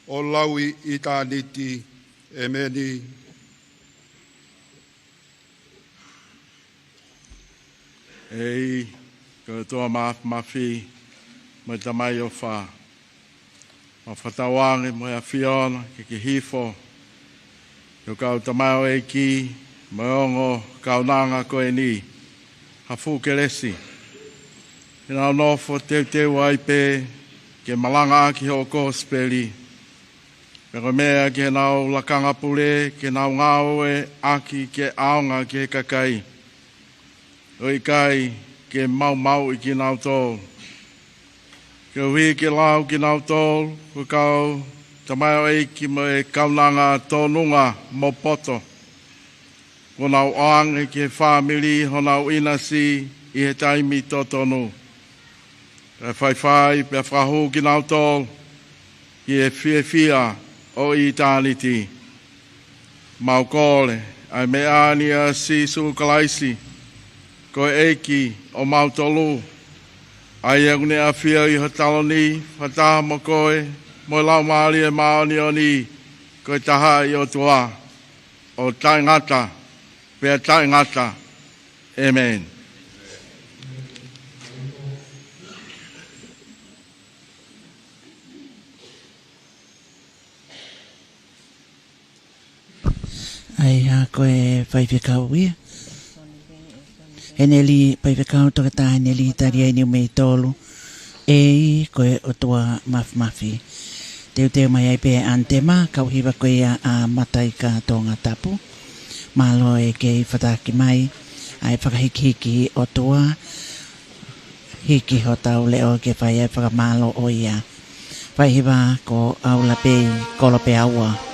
ʻo lauʻitāniti. ʻEmeni. ʻEiki, ko e ʻOtua Māfimafi, mo e Tamai ʻofa, mau fakatauange mo e ʻAfiona ke ke hifo ki ho kau tamaioʻeiki mo e ongo kaunanga ko eni ha fuʻu kelesi, ke nau nofo teuteu ai pē ke malangaʻaki hoʻo kosipeli, pea ko e meʻa ki heʻenau lakanga pule ke nau ngāueʻaki ke ʻaonga ki he kakai, ʻo ʻikai ke maumauʻi kinautolu. Koeʻuhi ke lau kinautolu ko e kau tamaioʻeiki mo e kaunanga tōnunga mo poto, kuo nau ʻoange ki he fāmili honau ʻinasi ʻi he taimi totonu, kae faifai pea fakahū kinautolu ki he fiefia ʻo ʻitāniti. Mau kole ʻa e meʻa ni ʻia Sīsū Kalaisi, ko e ʻEiki ʻo mautolu, ʻa ia ʻoku ne ʻafio ʻi ho taloni fakataha mo koe mo e Laumālie Māʻoniʻoni, ko e taha ʻi ʻOtua, ʻo taʻengata pea taʻengata. ʻEmeni. ʻA ia ko e faifekau ia, Heneli, faifekau toketā Heneli Taliai, niu mei tolu, ʻEiki, ko e ʻOtua Māfimafi. Teuteu mai ai pē ʻantema, kau hiva ko ia ʻa Mataika Tongatapu. Mālō e kei fataki mai ʻa e fakahikihiki ʻOtua, hiki hotau leʻo ke fai ai e fakamālō ʻo ia. Faihiva ko ʻAulapei Kolopeaua.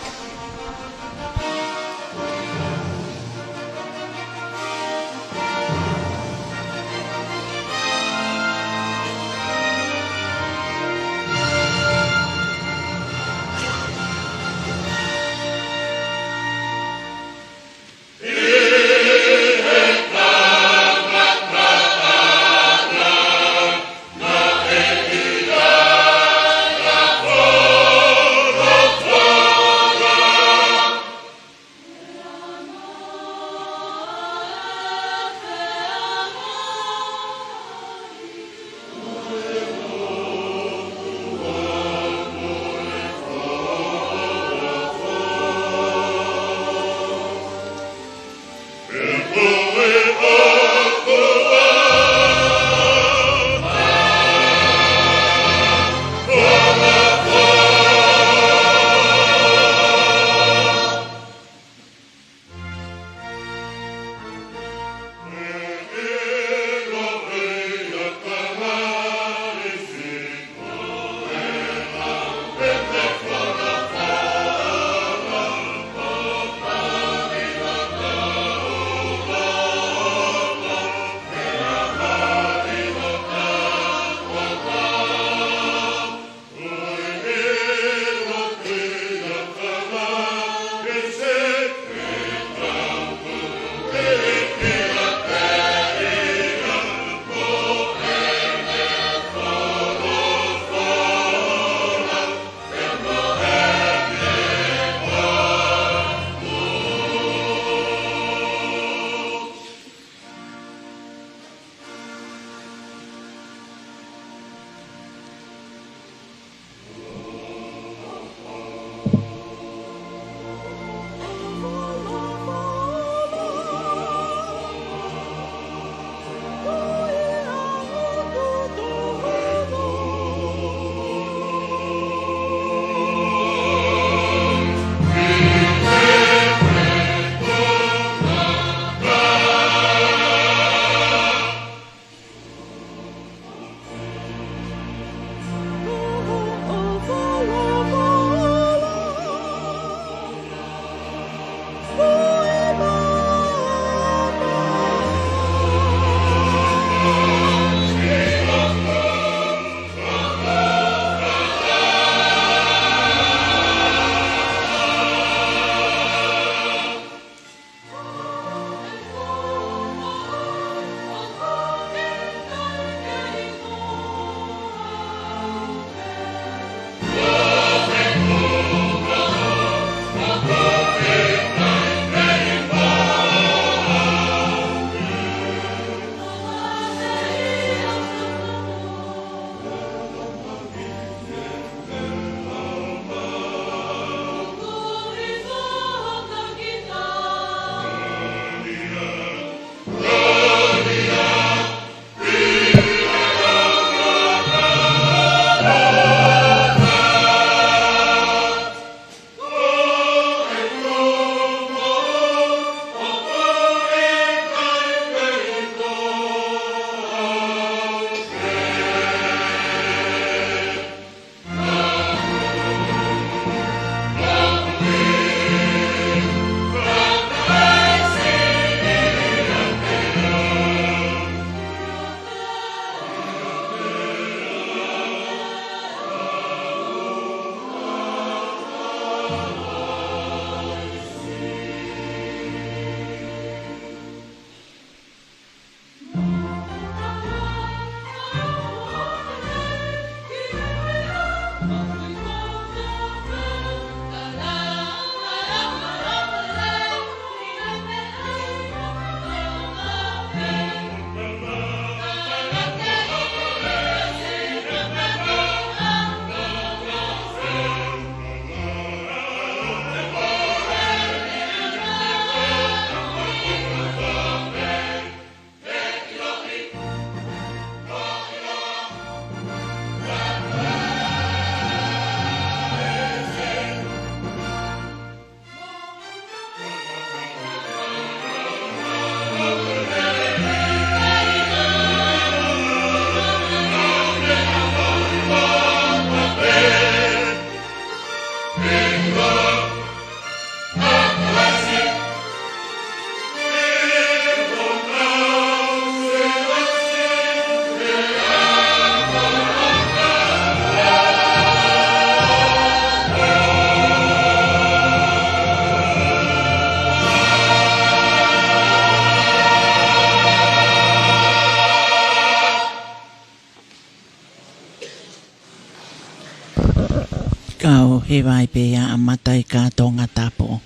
Kau hiva ai pē ia ʻa Matai ka Tongatapu.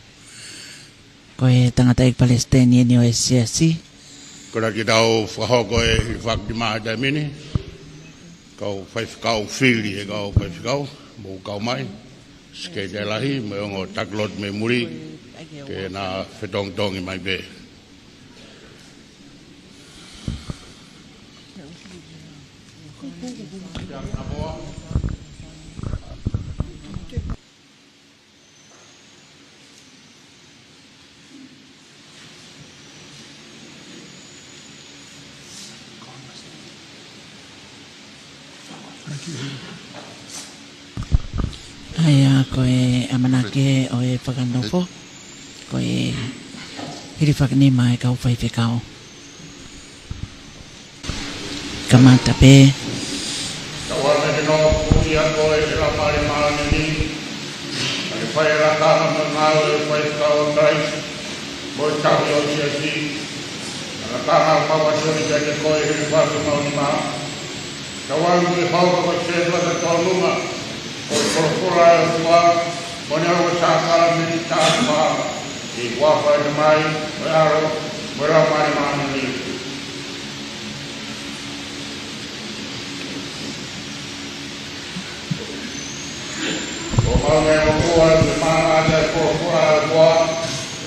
Ko e tangataʻeiki palesiteni eni ʻo e siasi. Ko ia ke tau fakahoko e fakahā mai he taimi ni. Kau faifekau fili he kau faifekau, mou kau mai. Sekelitali Lahi, mo e ongo taki lotu mei muli, ke na fetongitongi mai pē. ʻA ia ko e ʻamanaki ʻo e fakanofo, ko e hilifaki nima ʻa e kau faifekau. Kamata pē. Tau ʻamanaki ke nofo ia ko e Laumālie Māʻoniʻoni, ʻa e fai ʻa e lakanga mo e ngāue ʻo e faifekau ʻo Kalaisi, mo e tauhi ʻo e siasi, ʻa e lakanga ʻoku mau ʻoatu kiate koe ʻi he fakahā mai ni. Tau ʻamanaki ke hoko ko e setuata tōnunga ʻo e folofola ʻa e ʻOtua, mo e ongo sākalamēniti ʻe taha, ʻi he huafa ʻo e Tamai, mo e ʻAlo, mo e Laumālie Māʻoniʻoni. Ko e meʻa moʻoni ke maʻu ʻa e folofola ʻa e ʻOtua,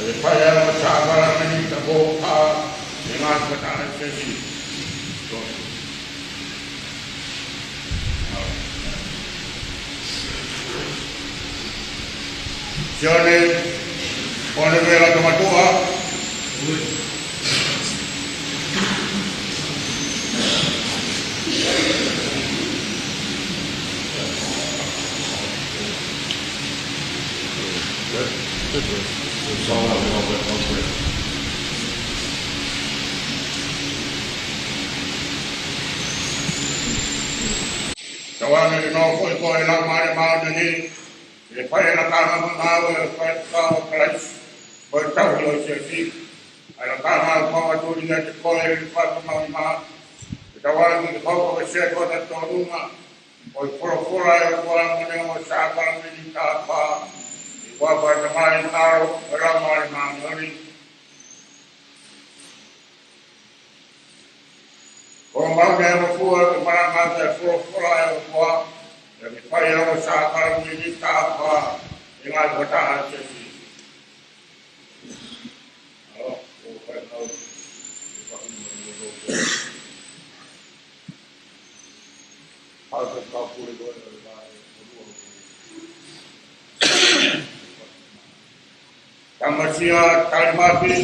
ʻe fai ʻa e ongo sākalamēniti ʻe taha, ʻi he ngaahi fakataha ʻa e siasi. Sione, Ponevela Tomatoa. Tau ʻamanaki ke nofo ia ko e Laumālie Māʻoniʻoni, ʻi he fai ʻa e lakanga mo e ngāue ʻo e faifekau ʻo Kalaisi, mo e tauhi ʻo e siasi, ʻa e lakanga ʻoku mau ʻoatu kiate koe ʻi he fakahā mai ni. Tau ʻamanaki ke hoko ko e setuata tōnunga ʻo e folofola ʻa e ʻOtua, mo e ongo sākalamēniti ʻe taha, ʻi he huafa ʻo e Tamai, mo e ʻAlo, mo e Laumālie Māʻoniʻoni. Ko e meʻa moʻoni ke maʻu ʻa e folofola ʻa e ʻOtua, ʻe fai ʻa e ongo sākalamēniti ʻe taha, ʻi he ngaahi fakataha ʻa e siasi. Tamasia Talimafi.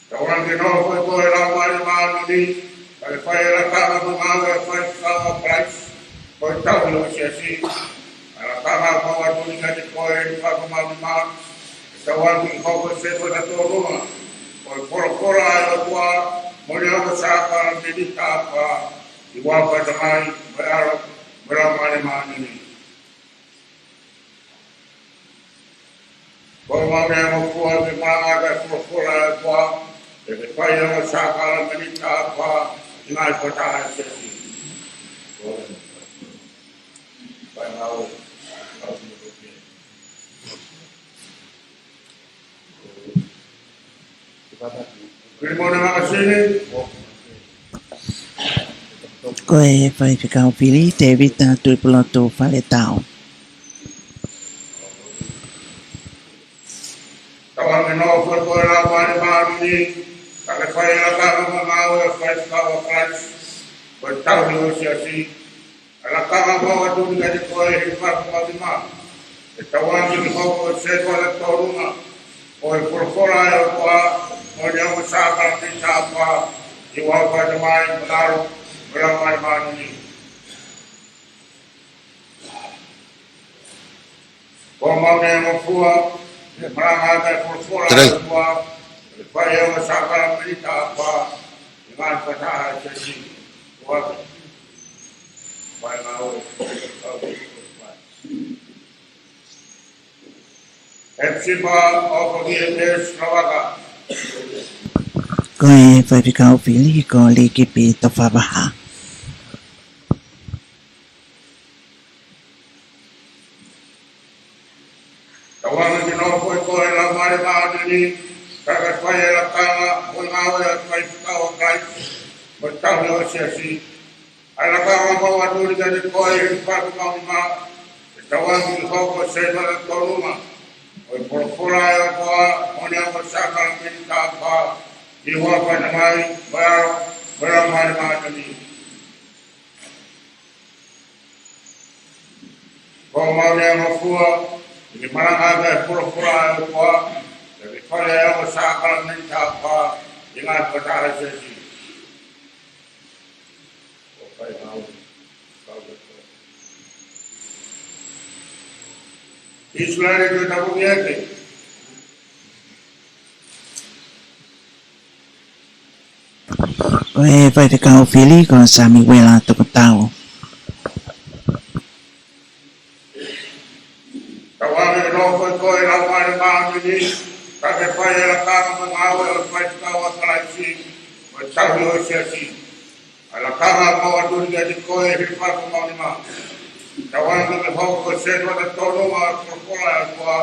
Tau ʻamanaki ke nofo ia ko e Laumālie Māʻoniʻoni, ʻi he fai ʻa e lakanga mo e ngāue ʻo e faifekau ʻo Kalaisi, mo e tauhi ʻo e siasi, ʻa e lakanga ʻoku mau ʻoatu kiate koe ʻi he fakahā mai ni. Tau ʻamanaki ke hoko ko e setuata tōnunga ʻo e folofola ʻa e ʻOtua, mo e ongo sākalamēniti ʻe taha, ʻi he huafa ʻo e Tamai, mo e ʻAlo, mo e Laumālie Māʻoniʻoni. Ko e meʻa moʻoni ke maʻu ʻa e folofola ʻa e ʻOtua, ʻe fai ʻa e ongo sākalamēniti ʻe taha, ʻi he ngaahi fakataha ʻa e siasi. Ko e meʻa moʻoni. Ko e faifekau fili, Tēvita Tuʻipulotu Faletau. Tau ʻamanaki ke nofo ia ko e Laumālie Māʻoniʻoni, ʻi he fai ʻa e lakanga mo e ngāue ʻo e faifekau ʻo Kalaisi, mo e tauhi ʻo e siasi, ʻa e lakanga ʻoku mau ʻoatu kiate koe ʻi he fakahā mai ni. Tau ʻamanaki ke hoko ko e setuata tōnunga ʻo e folofola ʻa e ʻOtua, mo e ongo sākalamēniti ʻe taha, ʻi he huafa ʻo e Tamai, mo e ʻAlo, mo e Laumālie Māʻoniʻoni. Ko e meʻa moʻoni ke maʻu ʻa e folofola ʻa e ʻOtua, ʻe fai ʻa e ongo sākalamēniti ʻe taha, ʻi he ngaahi fakataha ʻa e siasi. Ko e meʻa moʻoni. Hepsipa ʻOfogietesi Lavaka. Ko e faifekau fili ko Likipi Tofavaha. Tauange ke nofo ʻi he Laumālie Māʻoniʻoni, kae fai e lakanga mo e ngāue ʻa e faifekau ʻa Kalaisi, mo e tauhi ʻo e siasi. ʻA e lakanga ʻoku mau ʻoatu kiate koe ʻi he efiafi ʻo e māmani, ʻe tauange ke hoko ko e sētuata tōnunga ʻo e folofola ʻa e ʻOtua, mo e ongo sākalamēniti ʻe taha, ʻi he huafa ʻo e Tamai, mo e ʻAlo, mo e Laumālie Māʻoniʻoni. ʻOku mau nofo ʻi he malanga ʻa e folofola ʻa e ʻOtua, pea ke fai ʻa e ongo sākalamēniti ʻe taha, ʻi he ngaahi fakataha ʻa e siasi. ʻIsileli, ke tapu kiate koe. Ko e faifekau fili ko Samiuela Tokotau. Tauange ke nofo ʻi he Laumālie Māʻoniʻoni, kae fai e lakanga mo e ngāue ʻa e faifekau ʻa Kalaisi, mo e tauhi ʻo e siasi. ʻA e lakanga ʻoku mau ʻoatu kiate koe ʻi he efiafi ʻo e māmani, ʻe tauange ke hoko ko e sētuata tōnunga ʻo e folofola ʻa e ʻOtua,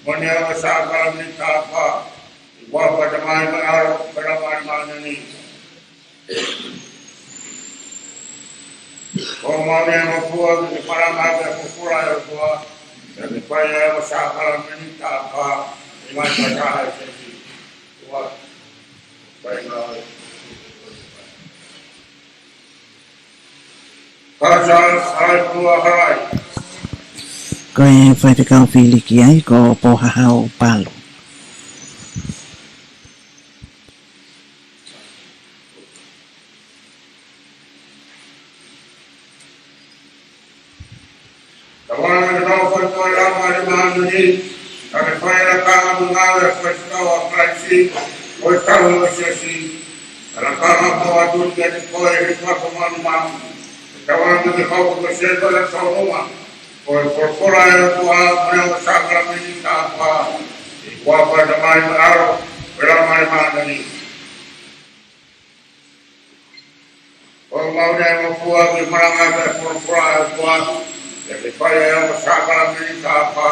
mo e ongo sākalamēniti ʻe taha, ʻi he huafa ʻo e Tamai, mo e ʻAlo, mo e Laumālie Māʻoniʻoni. ʻOku mau nofo ʻi he malanga ʻa e folofola ʻa e ʻOtua, pea ke fai ʻa e ongo sākalamēniti ʻe taha, ʻi he ngaahi fakataha ʻa e siasi. Ua, fai ngāue. Kāsā, ʻai, ua, halai. Ko e faifekau fili ki ai ko Pohahau Palu. Tauange ke nofo ʻi he Laumālie Māʻoniʻoni, kae fai e lakanga mo e ngāue ʻa e faifekau ʻa Kalaisi, mo e tauhi ʻo e siasi. ʻA e lakanga ʻoku mau ʻoatu kiate koe ʻi he efiafi ʻo e māmani, ʻe tauange ke hoko ko e sētuata tōnunga ʻo e folofola ʻa e ʻOtua, mo e ongo sākalamēniti ʻe taha, ʻi he huafa ʻo e Tamai, mo e ʻAlo, mo e Laumālie Māʻoniʻoni. ʻOku mau nofo ʻi he malanga ʻa e folofola ʻa e ʻOtua, pea ke fai ʻa e ongo sākalamēniti ʻe taha,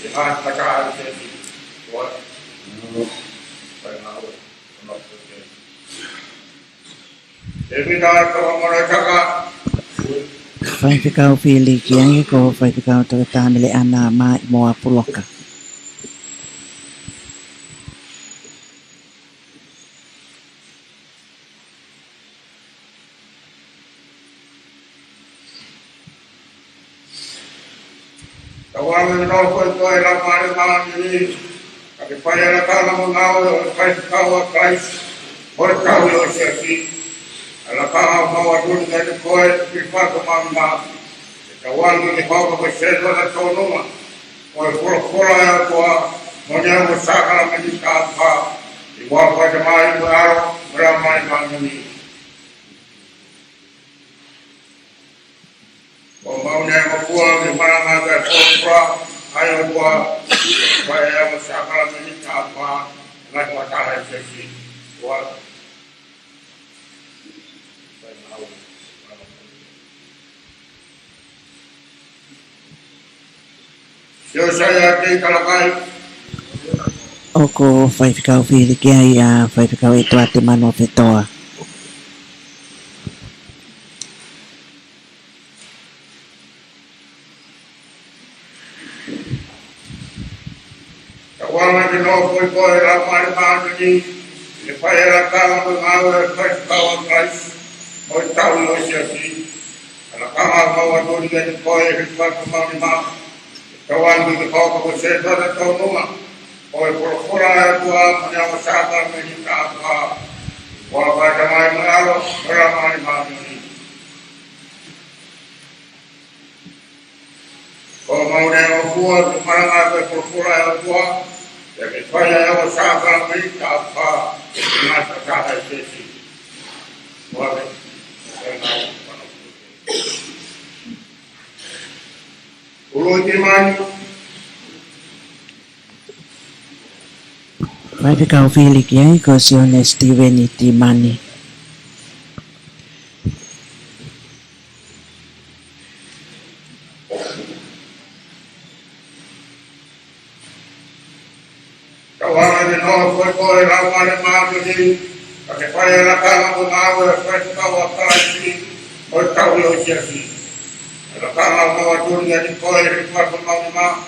ʻi he ngaahi fakataha ʻa e siasi. Ua, fai ngāue. Tēvita Tauamona Saka. Faifekau fili ki ai ko Faifekau Toketā Meleʻana Maʻimoa Puloka. Tauange ke nofo ʻi he Laumālie Māʻoniʻoni, kae fai e lakanga mo e ngāue ʻa e faifekau ʻa Kalaisi, mo e tauhi ʻo e siasi. ʻA e lakanga ʻoku mau ʻoatu kiate koe ʻi he efiafi ʻo e māmani, ʻe tauange ke hoko ko e sētuata tōnunga ʻo e folofola ʻa e ʻOtua, mo e ongo sākalamēniti ʻe taha, ʻi he huafa ʻo e Tamai, mo e ʻAlo, mo e Laumālie Māʻoniʻoni. ʻOku mau nofo ʻi he malanga ʻa e folofola ʻa e ʻOtua, pea fai ʻa e ongo sākalamēniti ʻe taha, ʻi he ngaahi fakataha ʻa e siasi. Ua. Siosiaia Kei Talakai. ʻOku faifekau fili ki ai ʻa Faifekau ʻEtuate Manuofetoa. Tauange ke nofo ʻi he Laumālie Māʻoniʻoni, ʻi he fai e lakanga mo e ngāue ʻa e faifekau ʻa Kalaisi, mo e tauhi ʻo e siasi. ʻA e lakanga ʻoku mau ʻoatu kiate koe ʻi he efiafi ʻo e māmani, ʻe tauange ke hoko ko e sētuata tōnunga ʻo e folofola ʻa e ʻOtua, mo e ongo sākalamēniti ʻe taha, ʻi he huafa ʻo e Tamai, mo e ʻAlo, mo e Laumālie Māʻoniʻoni. ʻOku mau nofo ʻi he malanga ʻa e folofola ʻa e ʻOtua, pea ke fai ʻa e ongo sākalamēniti ʻe taha, ʻi he ngaahi fakataha ʻa e siasi. Ua, fai ngāue. Ulu i mani. Faifekau fili ki ai ko Sione Sitiveni Timani. Tauange ke nofo ʻi he Laumālie Māʻoniʻoni, kae fai ʻa e lakanga mo e ngāue ʻa e faifekau ʻa Kalaisi, mo e tauhi ʻo e siasi. ʻA e lakanga ʻoku mau ʻatu kiate koe ʻi he huafa ʻo Maʻoniʻoni,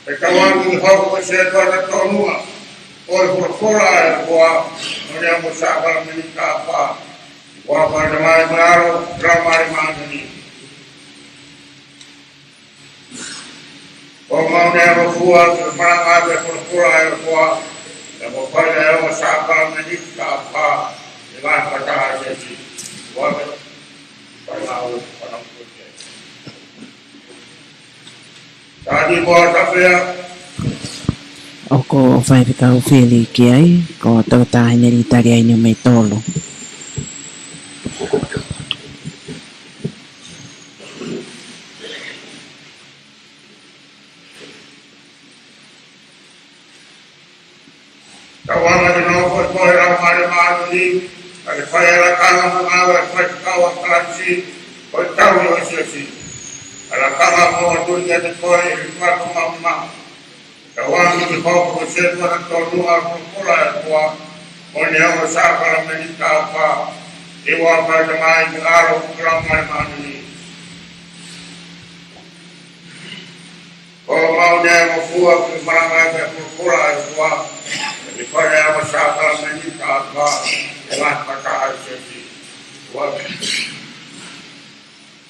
ʻe tauange ke hoko ko e sētuata tonuʻa ʻo e folofola ʻa e ʻOtua, mo e ongo sākalamēniti ʻe fā, ʻi he huafa ʻo e Tamai mo e ʻAlo, Laumālie Māʻoniʻoni. ʻOku mau nofo ʻi he malanga ʻa e folofola ʻa e ʻOtua, pea mo fai ʻa e ongo sākalamēniti ʻe fā, ʻi he ngaahi fakataha ʻa e siasi. Huafa, fai ngāue, fai ngāue. Tani mo a tafea. ʻOku ou faifekau fili ki ai, ko Toketā Henelī Taliai Niumeitolu. Tauange ke nofo ʻi he Laumālie Māʻoniʻoni, kae fai ʻa e lakanga mo e ngāue ʻa e faifekau ʻa Kalaisi, mo e tauhi ʻo e siasi. ʻA e lakanga ʻoku mau ʻatu kiate koe ʻi he huafa ʻo Maʻoniʻoni, tauange ke hoko ko e sētuata tonuʻa ʻo e folofola ʻa e ʻOtua, mo e ongo sākalamēniti ʻe fā, ʻi he huafa ʻo e Tamai mo e ʻAlo, Laumālie Māʻoniʻoni. ʻOku mau nofo ʻi he malanga ʻa e folofola ʻa e ʻOtua, pea mo fai ʻa e ongo sākalamēniti ʻe fā, ʻi he ngaahi fakataha ʻa e siasi. Huafa,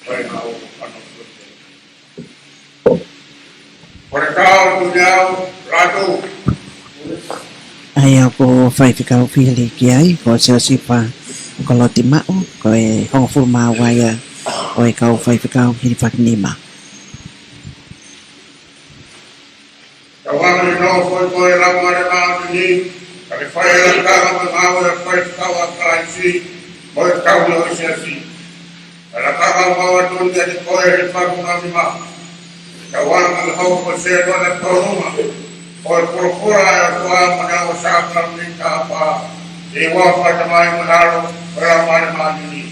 fai ngāue, fai ngāue. Ko e kau tuniau, lātou. ʻA ia ʻoku ou faifekau fili ki ai, ko Siosifa Kolotimaʻu, ko e hongofulu mā ua ia ʻo e kau faifekau hilifakinima. Tauange ke nofo ʻi he Laumālie Māʻoniʻoni, kae fai ʻa e lakanga mo e ngāue ʻa e faifekau ʻa Kalaisi, mo e tauhi ʻo e siasi. ʻA e lakanga ʻoku mau ʻatu kiate koe ʻi he huafa ʻo Maʻoniʻoni, tauange ke hoko ko e sētuata tonuʻa ʻo e folofola ʻa e ʻOtua, mo e ongo sākalamēniti ʻe fā, ʻi he huafa ʻo e Tamai mo e ʻAlo, mo e Laumālie Māʻoniʻoni.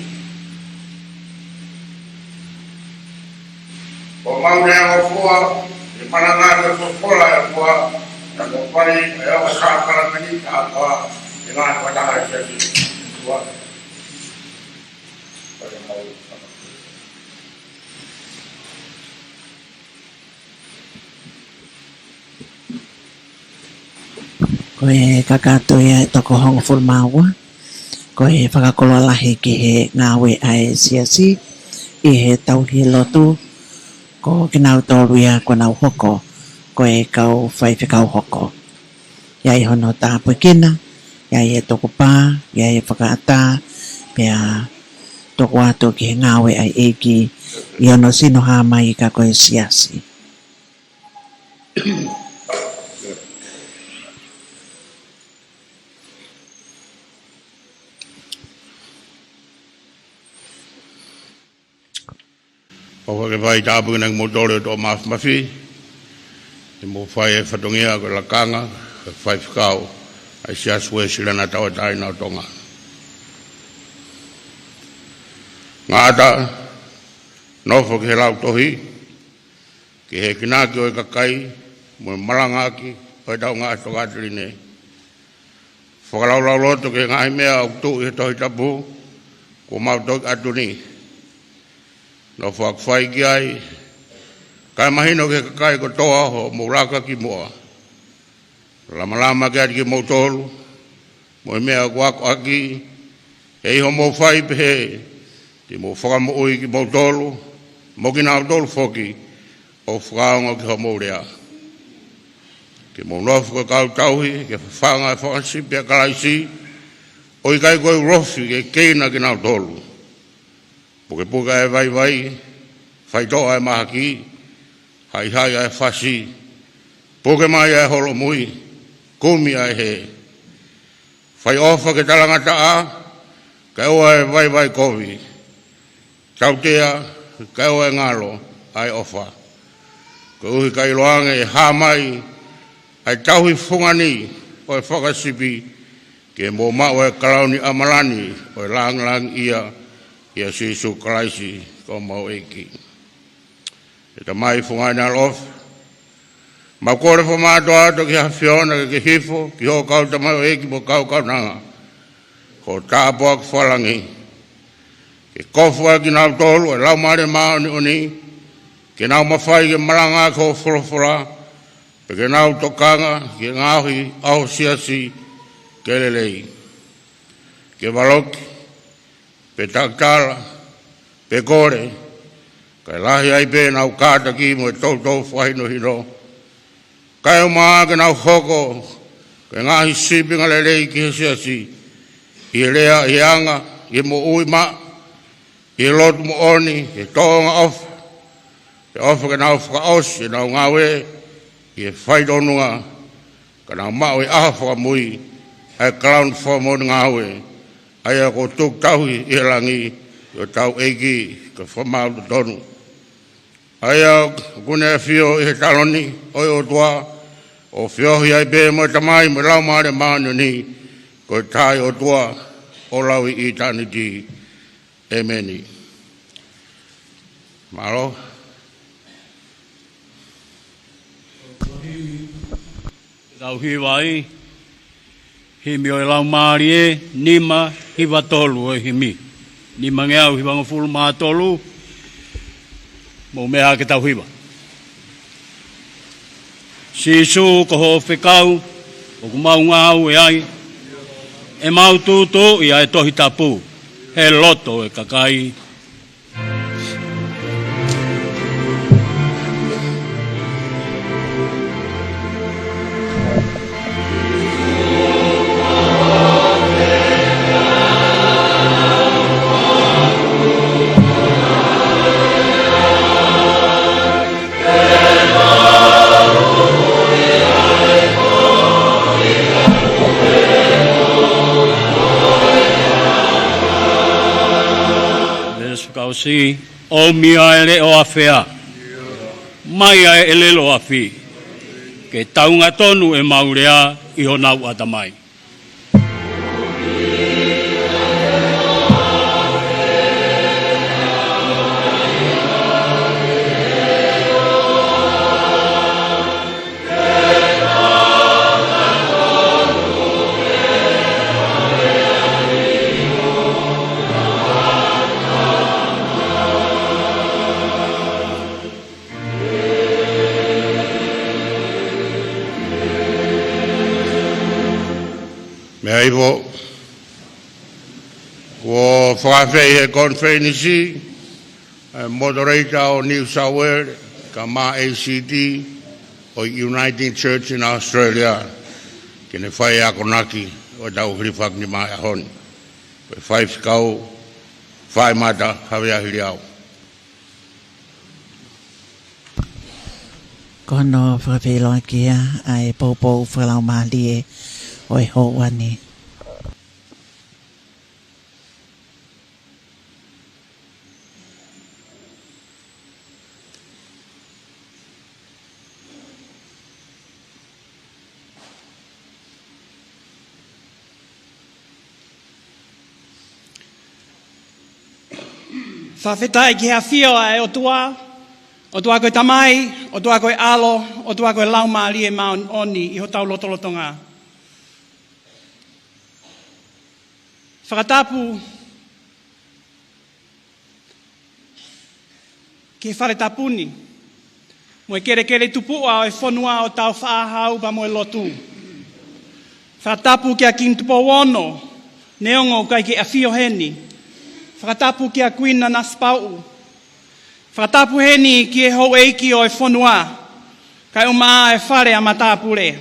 ʻOku mau nofo ʻi he malanga ʻa e folofola ʻa e ʻOtua, pea mo fai ʻa e ongo sākalamēniti ʻe fā, ʻi he ngaahi fakataha ʻa e siasi. Huafa, fai ngāue. Ko e kakato ia ʻe toko hongofulu mā ua, ko e fakakoloa lahi ki he ngāue ʻa e siasi ʻi he tauhi lotu, ko kinautolu ia kuo nau hoko ko e kau faifekau hoko. ʻI ai hono tāpuekina, ʻi ai e tukupā, ʻi ai e fakaʻatā, pea tuku atu ki he ngāue ʻa e ʻEiki ʻi hono sino hā mai ka ko e siasi. ʻOfa ke fai tāpuekina kimoutolu ʻe he ʻOtua Māfimafi, ʻi hoʻomou fai e fatongia ko e lakanga ʻo e faifekau ʻa e Siasi Uēsiliana Tauʻatāina ʻo Tonga. Ngata, nofo ki he lautohi, ki he enginaki ʻo e kakai, mo e malangaʻaki ʻo ʻetau ngaahi tokāteline. Fakalaulauloto ki he ngaahi meʻa ʻoku tuʻu ʻi he Tohi Tapu kuo mau toki ʻatu ni. Nofo ʻaki fai ki ai, kae mahino ki he kakai kotoa hoʻomou laka ki muʻa. Lamalama kiate kimoutolu, mo e meʻa ʻoku ako ʻaki, ʻi hoʻomou fai pehē, te mou fakamoʻui kimoutolu, mo kinautolu foki ʻoku fakaongo ki hoʻomou lea. Ke mou nofo ko e kau tauhi, ke fafanga e fanga sipi ʻa Kalaisi, ʻo ʻikai ko e ulofi ke keina kinautolu. Pukepuke ʻa e vaivai, faitoʻo ʻa e mahaki, haihai ʻa e fasi, puke mai ʻa e holomui, kumi ʻa e hē. Fai ʻofa ke talangataʻa, kae ʻoua ʻe vaivai kovi. Tautea, kae ʻoua ʻe ngalo ʻa e ʻofa. Koeʻuhi ka ʻiloange ʻe hā mai ʻa e tauhi fungani, ʻo e fakasipi, ke mou maʻu e kalauni ʻamalani ʻo e lāngilangiʻia ʻia Sīsū Kalaisi ko homau ʻEiki. ʻE Tamai, fungani ʻaloʻofa, mau kole fakamātoato ki he ʻAfiona ke ke hifo ki hoʻo kau tamaioʻeiki mo e kau kaunanga, ko e tāpuaki fakalangi, ke kofu ʻa kinautolu ʻe he Laumālie Māʻoniʻoni, ke nau mafai ke malangaʻaki hoʻo folofola, pea ke nau tokanga ki he ngaohi ʻa ho siasi ke lelei. Ke valoki, pe takitala, pe kole, kae lahi ai pē ʻenau kātaki mo e toutou fakahinohino, kae ʻumaʻā ke nau hoko ko e ngaahi sīpinga lelei ki he siasi, ʻi he lea, ʻi he anga, ʻi he moʻui maʻa, ʻi he lotu moʻoni, ʻi he tōʻonga ʻofa, pea ʻofa ke nau fakaʻosi ʻenau ngāue ʻi he faitotonu, ka nau maʻu ʻi he ʻaho fakamui ʻa e kalauni fakamoʻoni ngāue, ʻa ia kuo tuku tauhi ʻi he langi ʻi hotau ʻEiki ko e Fakamaau totonu. ʻA ia ʻoku ne ʻafio ʻi he taloni ʻo e ʻOtua, ʻo feohi ai pē mo e Tamai mo e Laumālie Māʻoniʻoni, ko e taha ʻOtua ʻo lauʻitāniti. ʻEmeni. Mālō. Tau hiva ai, himi ʻo e Laumālie, nima hiva tolu ʻo e himi. Nimangeau hivangofulu mā tolu, mou meʻa ke tau hiva. Sīsū ko hoʻo fekau, ʻoku mau ngāue ai, ʻemau tūtuuʻi ʻa e Tohi Tapu, he loto ʻo e kakai. Veesi fakaʻosi, ʻomi ʻa e leʻo ʻafea, mai ʻa e ʻelelo ʻafi, ke taunga tonu ʻemau lea ʻi honau ʻatamai. Meʻa ivo, kuo fakafeʻi he konifelenisi, eh, moderator ʻo New South Wales, kae ʻumaʻā A C T, ʻo e Uniting Church in Australia, ke ne fai akonaki ʻo tau hilifaki ni mai ʻaho ni. Ko e faifekau Faimata Havea Hiliau. Ko hono fakafeʻiloaki ia ʻa e poupou fakalaumālie ʻo e houa ni. Fakafetaʻi ki he ʻafio ʻa e ʻOtua, ʻOtua ko e Tamai, ʻOtua ko e ʻAlo, ʻOtua ko e Laumālie Māʻoniʻoni ʻi hotau lotolotonga. Fakatapu ki he fale tapu ni, mo e kelekele tupuʻa ʻo e fonua ʻo Tāufaʻāhau pea mo e lotu. Fakatapu kia Kingi Tupou Ono, neongo ʻoku ʻikai ke ʻafio heni. Fakatapu kia Kuini Nanasipauʻu. Fakatapu heni ki he houʻeiki ʻo e fonua, kae ʻumaʻā e fale ʻa matāpule.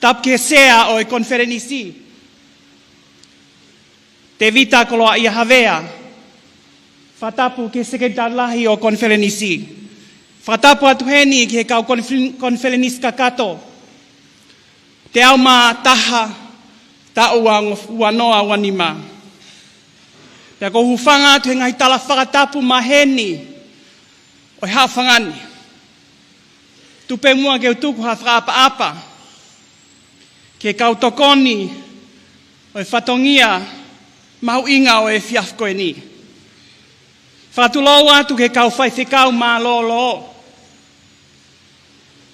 Tapu ki he sea ʻo e konifelenisi, Tēvita Koloaʻia Havea. Fakatapu ki he sekelitali lahi ʻo e konifelenisi. Fakatapu atu heni ki he kau konif-, konifelenisi kakato. Teau mā taha, taʻu ua noa ua nima. Pea ʻoku ou hūfanga atu he ngaahi tala fakatapu maheni ʻo e haʻofanga ni. Tuku pē muʻa ke u tuku ha fakaʻapaʻapa. Ki he kau tokoni ʻo e fatongia mahuʻinga ʻo e efiafi ko eni. Fakatulou atu ki he kau faifekau mālōlō.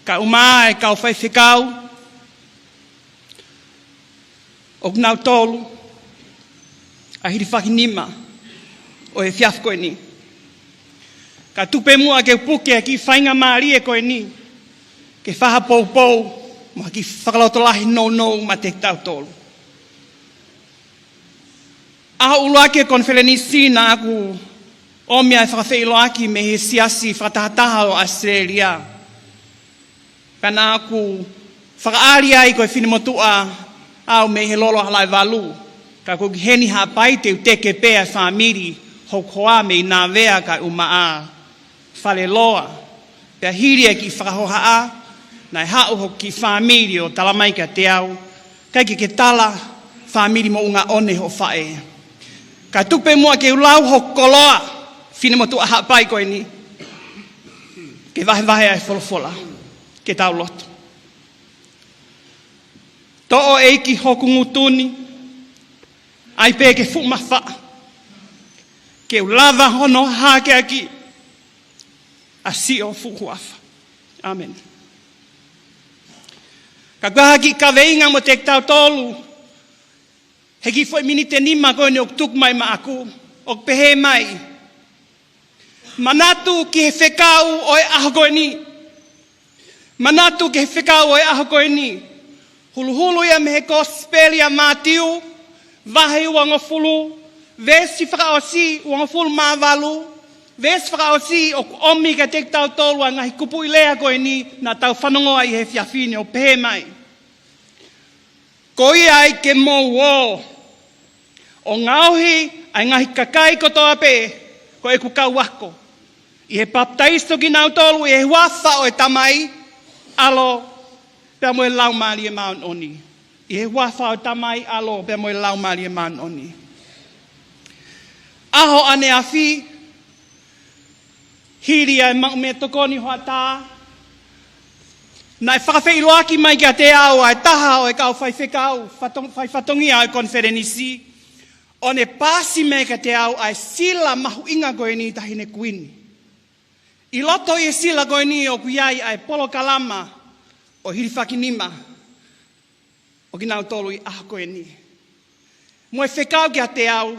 Kae ʻumaʻā e kau faifekau ʻoku nau tolu ʻa e hilifakinima ʻo e efiafi ko eni. Ka tuku pē muʻa ke u puke ʻa e kiʻi faingamālie ko eni ke fai ha poupou mo ha kiʻi fakalotolahi nounou maʻa kitautolu. ʻAho ʻuluaki e konifelenisi naʻa ku ʻomi ʻa e fakafeʻiloaki mei he siasi fakatahataha ʻo ʻAositelēlia. Pea naʻa ku fakaʻali ai ko e finemotuʻa au mei he Lolo ʻa Halaevalu. Ka ko ki heni Haʻapai te u teke pē ʻa e fāmili hoku hoa mei Navea kae ʻumaʻā Faleloa. Pea hili e kiʻi fakahohaʻa, naʻe haʻu hoku kiʻi fāmili ʻo talamai kiate au, ʻikai ke ke tala fāmili moʻunga ʻo ne hoʻo faʻē. Ka tuku pē muʻa ke u lau hoku koloa finemotuʻa Haʻapai ko eni, ke vahevahe ʻa e folofola, ke tau lotu. Toʻo ʻEiki hoku ngutu ni, ʻai pē ke fuʻu mafaʻa, ke u lava hono hākeakiʻi ʻa siʻo fuʻu huafa. ʻĀmeni. Ka ko e hā e kiʻi kaveinga mo kitautolu he kiʻi foʻi miniti ʻe nima ko eni ʻoku tuku mai maʻaku, ʻoku pehē mai: Manatu ki he fekau ʻo e ʻaho ko eni. Manatu ki he fekau ʻo e ʻaho ko eni. Huluhulu ia mei he Kosipeli ʻa Mātiu, vahe uangofulu, veesi fakaʻosi uangofulu mā valu, veesi fakaʻosi ʻoku ʻomi kiate kitautolu ʻa e ngaahi kupuʻi lea ko eni naʻa tau fanongoa ʻi he efiafi ni, ʻo pehē mai: Ko ia ai ke mou ō ʻo ngaohi ʻa e ngaahi kakai kotoa pē ko ʻeku kau ako, ʻi he papitaiso kinautolu ʻi he huafa ʻo e Tamai, ʻAlo, pea mo e Laumālie Māʻoniʻoni. ʻI he huafa ʻo e Tamai, ʻAlo, pea mo e Laumālie Māʻoniʻoni. ʻAho ʻaneafi, hili ʻa e maʻu meʻatokoni hoʻatā, naʻe fakafeʻiloaki mai kiate au ʻa e taha ʻo e kau faifekau, fato-, fai fatongia ʻo e konifelenisi, ʻo ne paasi mai kiate au ʻa e sila mahuʻinga ko eni, Taʻahine Kuini. ʻI loto ʻi he sila ko eni ʻoku ʻi ai ʻa e polokalama ʻo e hilifakinima ʻo kinautolu ʻi he ʻaho ko eni. Mo e fekau kiate au,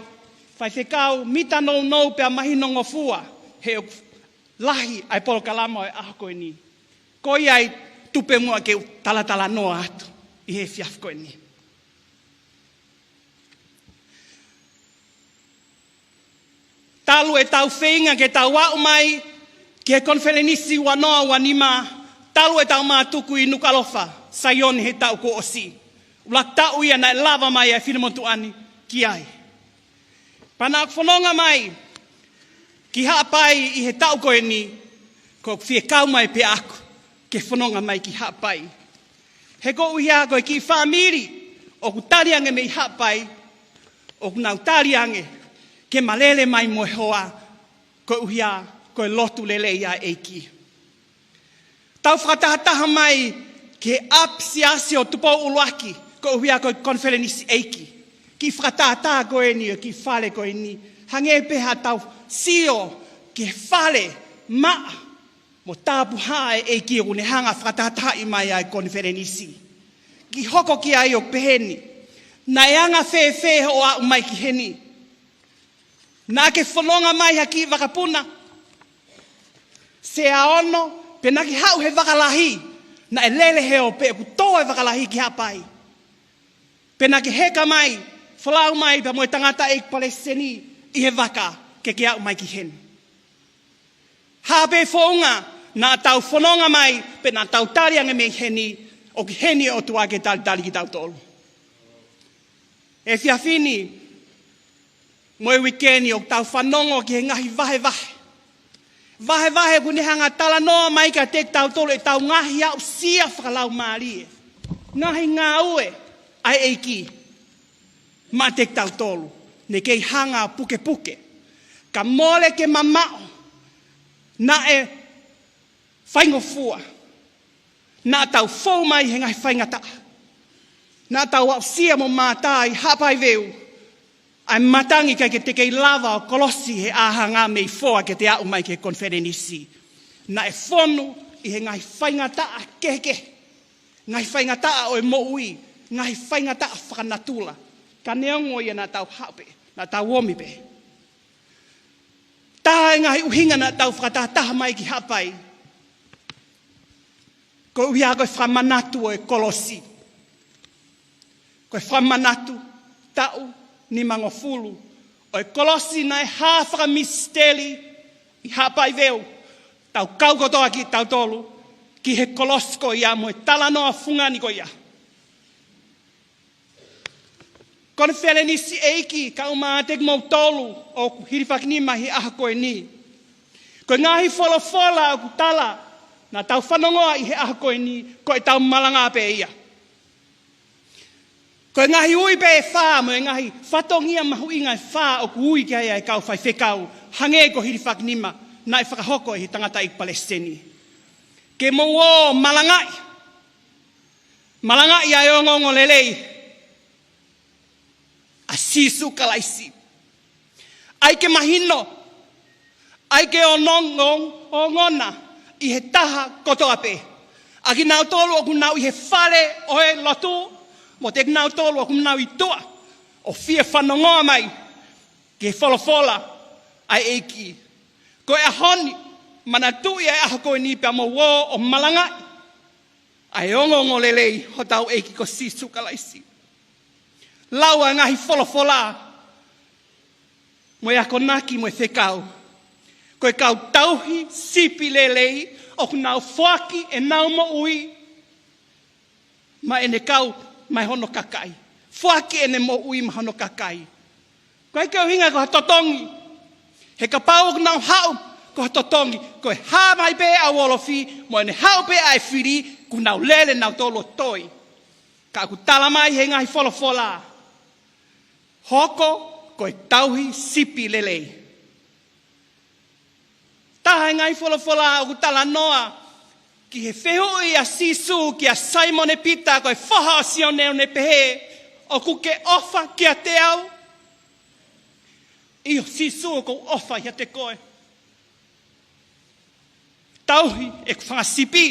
faifekau mita nounou pea mahinongofua, he ʻoku lahi ʻa e polokalama ʻo e ʻaho ko eni. Ko ia ai tuku pē muʻa ke u talatalanoa atu ʻi he efiafi ko eni. Talu ʻetau feinga ke tau aʻu mai ki he konifelenisi ua noa ua nima, talu ʻetau mātuku ʻi Nukuʻalofa, Saione, he taʻu kuo ʻosi. ʻUluaki taʻu ia naʻe lava mai ʻa e finemotuʻa ni ki ai. Pea naʻa ku fononga mai ki Haʻapai ʻi he taʻu ko eni, ko e fekau mai pē ʻaʻaku ke fononga mai ki Haʻapai. He koeʻuhi ko e kiʻi fāmili ʻoku tali ange mei Haʻapai, ʻoku nau tali ange ke ma lele mai mo e hoa, koeʻuhi ko e lotu lelei ʻa e ʻEiki. Tau fakatahataha mai ki he ʻapisiasi ʻo Tupou ʻUluaki, koeʻuhi ko e konifelenisi ʻeiki. Kiʻi fakatahataha ko eni ʻo e kiʻi fale ko eni, hangē pē haʻatau sio ki he fale maʻa mo tāpuhā ʻa e ʻEiki ʻoku ne hanga fakatahatahaʻi mai ʻa e konifelenisi. Kiʻi hoko ki ai ʻo pehē ni: Naʻe anga fēfē hoʻo aʻu mai ki heni? Naʻa ke fononga mai ha kiʻi vakapuna, sea ono, pe naʻa ke haʻu he vaka lahi, naʻe lele he ʻo pē ʻoku tō e vaka lahi ki Haʻapai? Pe naʻa ke heka mai, folau mai pea mo e tangataʻeiki palesiteni ʻi he vaka ke ke aʻu mai ki heni? Hā pē founga naʻa tau fononga mai, pe naʻa tau tali ange mei heni, ʻoku ʻi heni e ʻOtua ke talitali kitautolu. Efiafi ni mo e uike ni ʻoku tau fanongo ki he ngaahi vahevahe. Vahevahe ʻoku ne hanga talanoa mai kiate kitautolu ʻetau ngaahi aʻusia fakalaumālie, ngaahi ngāue ʻa e ʻEiki maʻa kitautolu. Ne kei hanga pukepuke, ka mole ke mamaʻo, naʻe faingofua, naʻa tau fou mai he ngaahi faingataʻa. Naʻa tau aʻusia mo mātā ʻi Haʻapai Veu ʻa e matangi ʻikai ke te kei lava ʻo kolosi he ʻā hangē mei foa ke te aʻu mai ki he konifelenisi. Naʻe fonu ʻi he ngaahi faingataʻa kehekehe, ngaahi faingataʻa ʻo e moʻui, ngaahi faingataʻa fakanatula. Ka neongo ia naʻa tau haʻu pē, naʻa tau omi pē. Taha e ngaahi ʻuhinga naʻa tau fakatahataha mai ki Haʻapai, koeʻuhi ko e fakamanatu ʻo e kolosi. Ko e fakamanatu taʻu nimangofulu ʻo e kolosi naʻe hā fakamisiteli ʻi Haʻapai Veu. Tau kau kotoa kitautolu ki he kolosi ko ia mo e talanoa fungani ko ia. Konifelenisi ʻeiki, kau mate kimoutolu ʻoku hilifakinima he ʻaho ko eni. Ko e ngaahi folofola ʻoku tala naʻa tau fanongoa ʻi he ʻaho ko eni, ko ʻetau malanga pē ia. Ko e ngaahi ui pē ʻe fā mo e ngaahi fatongia mahuʻinga ʻe fā ʻoku ui ki ai ʻa e kau faifekau, hangē ko e hilifakinima naʻe fakahoko ʻe he tangataʻeiki palesiteni. Ke mou ō malangaʻi, malangaʻi ʻa e ongoongolelei ʻa Sīsū Kalaisi. ʻAi ke mahino, ʻai ke onongo, ongona ʻi he taha kotoa pē. ʻA kinautolu ʻoku nau ʻi he fale ʻo e lotu, mo kinautolu ʻoku nau ʻi tuʻa ʻo fie fanongoa mai ki he folofola ʻa e ʻEiki. Ko e ʻaho ni, manatuʻi ʻa e ʻaho ko eni pea mou ō ʻo malangaʻi ʻa e ongoongolelei hotau ʻEiki ko Sīsū Kalaisi. Lau ʻa e ngaahi folofola mo e akonaki mo e fekau. Ko e kau tauhi sipi lelei ʻoku nau foaki ʻenau moʻui maʻa ʻene kau, maʻa hono kakai. Foaki ʻene moʻui maʻa hono kakai. ʻIkai ke ʻuhinga ko ha totongi. He kapau ʻoku nau haʻu ko ha totongi, ko e hā mai pē ʻa e ʻolofi mo ʻene haʻu pē ʻa e fili, kuo nau lele nautolu ʻo toi. Ka ʻoku tala mai he ngaahi folofola, hoko ko e tauhi sipi lelei. Taha e ngaahi folofola ʻoku talanoa ki he fehuʻi ʻa Sīsū kia Saimone Pita, ko e foha ʻo Sione, ʻo ne pehē, ʻoku ke ʻofa kiate au? ʻIo Sīsū, ʻoku ou ʻofa kiate koe. Tauhi ʻeku fanga sipi.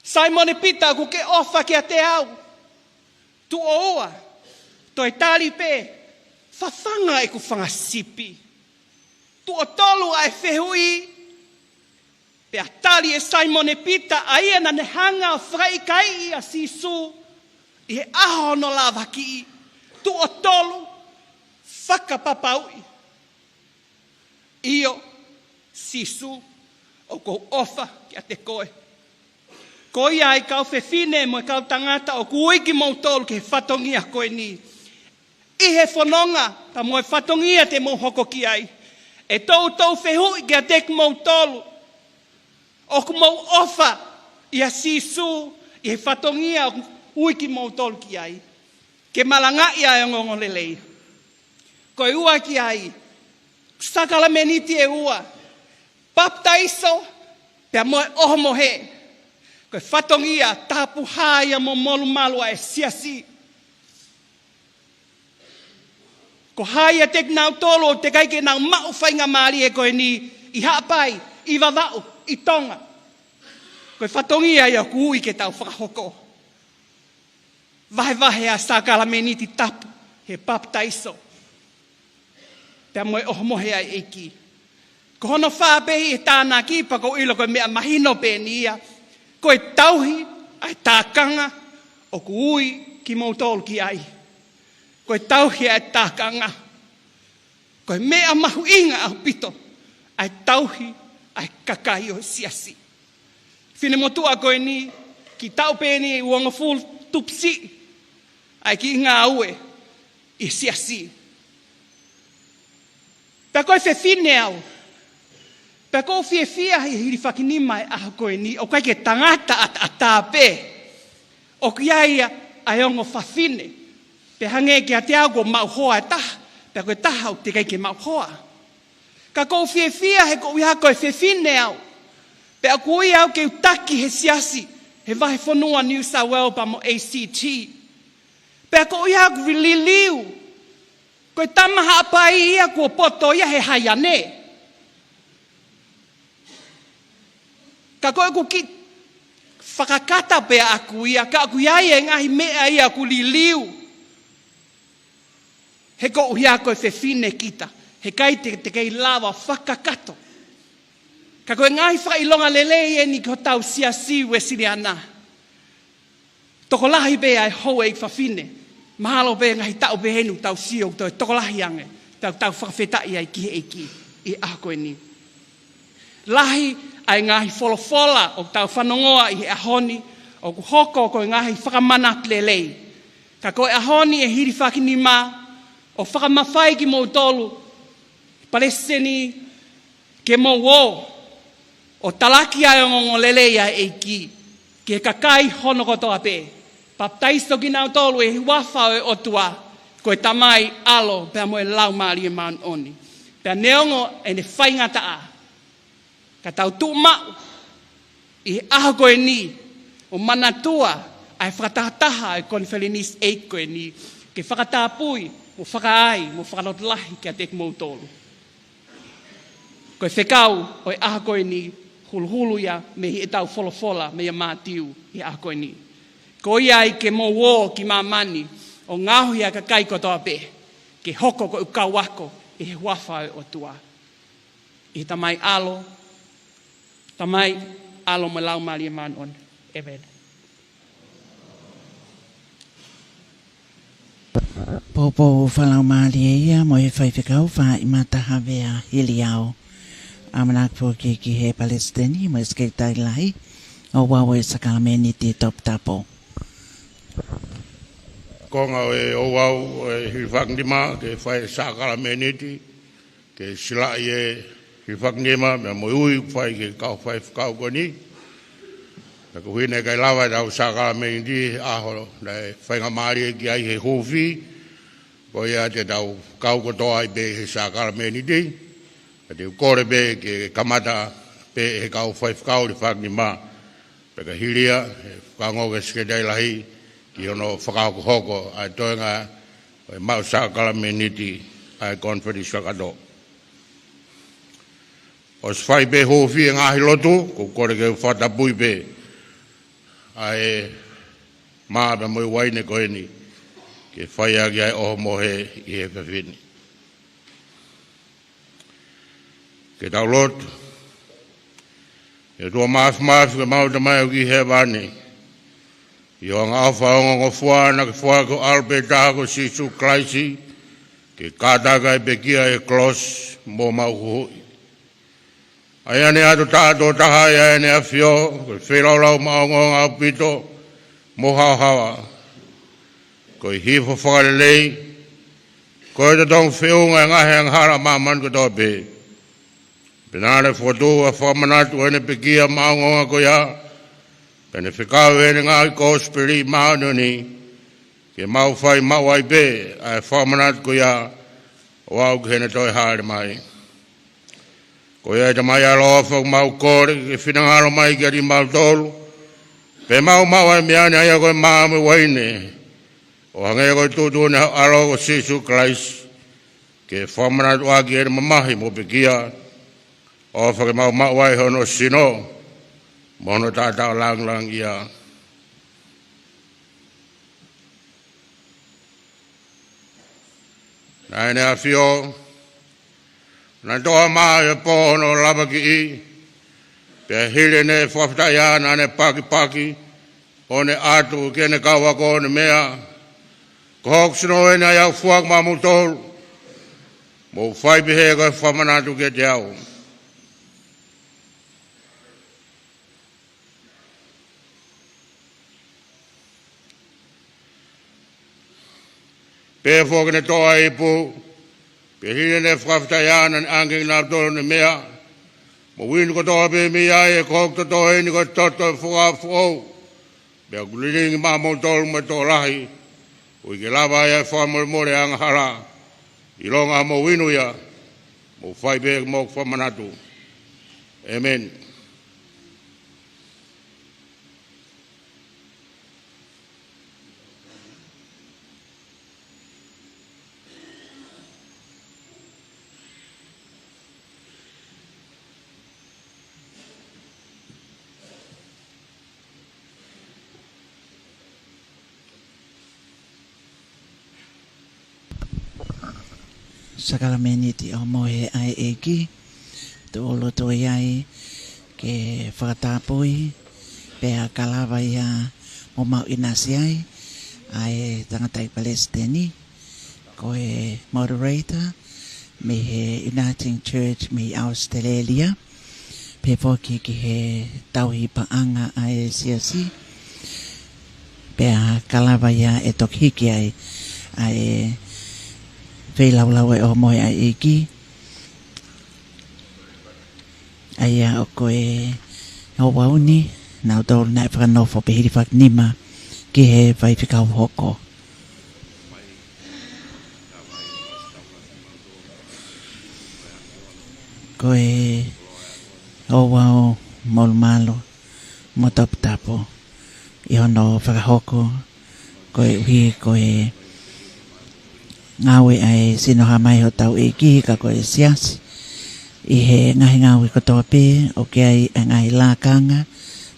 Saimone Pita, ʻoku ke ʻofa kiate au? Tuʻo ua, toe tali pē, fafanga ʻeku fanga sipi. Tuʻo tolu ʻa e fehuʻi, pea tali ʻe Saimone Pita, ʻa ia naʻa ne hanga ʻo fakaʻikaiʻi ʻa Sīsū ʻi he ʻaho hono lavakiʻi. Tuʻo tolu, fakapapauʻi. ʻIo, Sīsū, ʻoku ou ʻofa kiate koe. Ko ia ʻa e kau fefine mo e kau tangata ʻoku ui kimoutolu ki he fatongia ko eni. ʻI he fononga, pea mo e fatongia te mou hoko ki ai, ʻe toutou fehuʻi kiate kimoutolu, ʻoku mou ʻofa ʻia Sīsū ʻi he fatongia ʻoku ui kimoutolu ki ai, ke malangaʻi ʻa e ongoongolelei. Ko e ua ki ai, sākalameniti ʻe ua, papitaiso pea mo e ʻohomohe. Ko e fatongia tāpuhā ia mo molumalu ʻa e siasi. Ko hai ʻiate kinautolu ʻoku teʻeki ai ke nau maʻu faingamālie ko eni ʻi Haʻapai, ʻi Vavaʻu, ʻi Tonga? Ko e fatongia ia ʻoku ui ke tau fakahoko. Vahevahe ʻa e sākalameniti tapu, he papitaiso pea mo e ʻohomohe ʻa e ʻEiki. Ko hono fā pē ʻi he tānaki, pea ʻoku ou ʻilo ko e meʻa mahino pē eni ia, ko e tauhi ʻa e tākanga ʻoku ui kimoutolu ki ai. Ko e tauhi ʻa e tākanga. Ko e meʻa mahuʻinga ʻaupito ʻa e tauhi ʻa e kakai ʻo e siasi. Finemotuʻa ko eni, kiʻi taʻu pē eni ʻe uangofulu tupu siʻi ʻa e kiʻi ngāue ʻi he siasi. Pea ko e fefine au, pea ʻoku ou fiefia he hilifakinima ʻa e ʻaho ko eni, ʻoku ʻikai ke tangata ʻataʻatā pē. ʻOku ʻi ai ia ʻa e ongo fafine. Pea hangē kiate au ʻoku ou maʻu hoa ʻe taha, pea ko e taha ʻoku teʻeki ai ke maʻu hoa. Ka ʻoku ou fiefia he koeʻuhi ko e fefine au. Pea ʻoku ui au ke u taki he siasi, he vahefonua New South Wales pea mo ACT. Pea ko ia ʻoku liliu, ko e tama Haʻapai ia kuo poto ia he haiane. Ka ko ʻeku kiʻi fakakata pē ʻaʻaku ia, ka ʻoku ʻi ai e ngaahi meʻa ia ʻoku liliu. He ko e ʻuhinga ko e fefine kita, heʻikai te, te kei lava fakakakato. Ka ko e ngaahi fakaʻilonga lelei eni ki hotau siasi Uēsiliana. Tokolahi pē ʻa e houʻeiki fafine. Mahalo pē ngaahi taʻu pē eni ʻoku tau sio ʻoku toe tokolahi ange. Tau, tau fakafetaʻi ai ki he ʻEiki ʻi he ʻaho ko eni. Lahi ʻa e ngaahi folofola ʻoku tau fanongoa ʻi he ʻaho ni, ʻoku hoko ko e ngaahi fakamanatu lelei. Ka ko e ʻaho ni ʻe hilifakinima ʻo fakamafai kimoutolu, Palesiteni, ke mou ō ʻo talaki ʻa e ongoongolelei ʻa e ʻEiki ki he kakai hono kotoa pē. Papitaiso kinautolu ʻi he huafa ʻo e ʻOtua, ko e Tamai, ʻAlo, pea mo e Laumālie Māʻoniʻoni. Pea neongo ʻene faingataʻa, ka tau tuʻu maʻu ʻi he ʻaho ko eni ʻo manatua ʻa e fakatahataha ʻa e konifelenisi ʻeiki ko eni, ke fakatapui mo fakaai mo fakalotolahi kiate kimoutolu. Ko e fekau ʻo e ʻaho ko eni, huluhulu ia mei heʻetau folofola meia Mātiu ʻi he ʻaho ko eni. Ko ia ai ke mou ō ki māmani ʻo ngaohi ʻa e kakai kotoa pē ke hoko ko ʻeku kau ako ʻi he huafa ʻo e ʻOtua. ʻI he Tamai, ʻAlo, Tamai, ʻAlo mo e Laumālie Māʻoniʻoni. ʻĒmeni. Poupou fakalaumālie ia mo e faifekau Faʻimata Havea Hiliao. ʻAmanaki foki ki he Palesiteni mo e Sekelitali Lahi ʻo e Ouau ʻo e Sākalamēniti Toputapu. Konga ʻo e ouau ʻo e hilifakinima ke fai e sākalamēniti, ke silaʻi e hilifakinima, meʻa mo e ui ʻoku fai ki he kau faifekau ko eni. Pea ko e ʻuhinga ʻikai lava ʻetau sākalamēniti he ʻaho naʻe faingamālie ki ai he huufi, ko ia te tau kau kotoa ai pē he sākalamēniti. Ka te u kole pē ke kamata pē he kau faifekau hilifakinima. Pea ka hili ia, ʻe fakaongo ki he Sekelitali Lahi ki hono fakahokohoko ʻa e toenga ʻo e maʻu sākalamēniti ʻa e konifelenisi kakato. ʻOsi fai pē huufi e ngaahi lotu, ko e kole ke u fakatapui pē ʻa e mā pea mo e uaine ko eni, ke fai ʻaki ʻa e ʻohomohe ʻi he efiafi ni. Ke tau lotu. ʻE ʻOtua Māfimafi, ko ʻemau Tamai ʻoku ʻi hēvani, ʻi hoʻo angaʻofa ongongofua naʻa ke foaki ho ʻAlo pē taha ko Sīsū Kalaisi, ke kātaki ʻa e pekia ʻi he kolosi mo mau huhuʻi. ʻA ia naʻe ʻatu taʻatoʻa taha ʻi heʻene ʻAfio, ko e feilaulau maʻongoʻonga ʻaupito mo haohaoa. Ko e hifo fakalelei, ko e totongi feʻunga ʻa e ngaahi angahala ʻa māmani kotoa pē. Pea naʻa ne fokotuʻu ʻa e fakamanatu ʻo ʻene pekia maʻongoʻonga ko ia, pea ne fekau ʻi heʻene ngaahi kosipeli māʻoniʻoni, ke mau fai maʻu ai pē ʻa e fakamanatu ko ia ʻo aʻu ki heʻene toe hāʻele mai. Ko ia ʻe Tamai ʻaloʻofa, ʻoku mau kole ke finangalo mai kiate kimautolu, pea mau maʻu ʻa e meʻa ni, ʻa ia ko e mā mo e uaine, ʻo hangē ko e tuʻutuʻuni ʻa ho ʻAlo ko Sīsū Kalaisi, ke fakamanatu ʻaki ʻene mamahi mo pekia, ʻofa ke mau maʻu ai hono sino mo hono taʻataʻa lāngilangiʻia. Naʻe ʻi heʻene ʻAfio, naʻe toʻo ʻa e mā ʻi he pō hono lavakiʻi, pea hili ʻene fakafetaʻi ā naʻa ne pakipaki, ʻo ne ʻatu ki heʻene kau ako ʻo ne meʻa, Ko hoku sino eni ʻa ia ʻoku foaki maʻamoutolu, mou fai pehē ko e fakamanatu kiate au. Pea foki ne toʻo ʻa e ipu, pea hili ʻene fakafetaʻi ā naʻa ne ʻange kinautolu ʻo ne meʻa, Mou inu kotoa pē mei ai, he ko hoku toto eni ko e toto ʻo e fuakava foʻou, pea ʻoku lilingi maʻamoutolu mo e tokolahi, koeʻuhi ke lava ai ʻa e fakamolemole ʻa e angahala. ʻIlonga mou inu ia, mou fai pehē ko hoku fakamanatu. ʻĒmeni. Sākalamēniti ʻo e Mohe ʻa e ʻEiki, tuʻu ʻo loto ai ke fakatapui, pea ka lava ia mo maʻu ʻinasi ai ʻa e tangataʻeiki palesiteni, ko e moderator mei he Uniting Church mei ʻAositelēlia, pehē foki ki he tauhi paʻanga ʻa e siasi, pea ka lava ia ʻe toki hiki ai ʻa e feilaulau ʻo e Mohe ʻa e ʻEiki, ʻa ia ʻoku ʻi he ouau ni, nautolu naʻe fakanofo pē hilifakinima ki he faifekau hoko. Ko e ouau molumalu mo toputapu ʻi hono fakahoko, koeʻuhi ko e ngāue ʻa e sino hā mai hotau ʻEiki ka ko e siasi. ʻI he ngaahi ngāue kotoa pē ʻoku ʻi ai ʻa e ngaahi lakanga,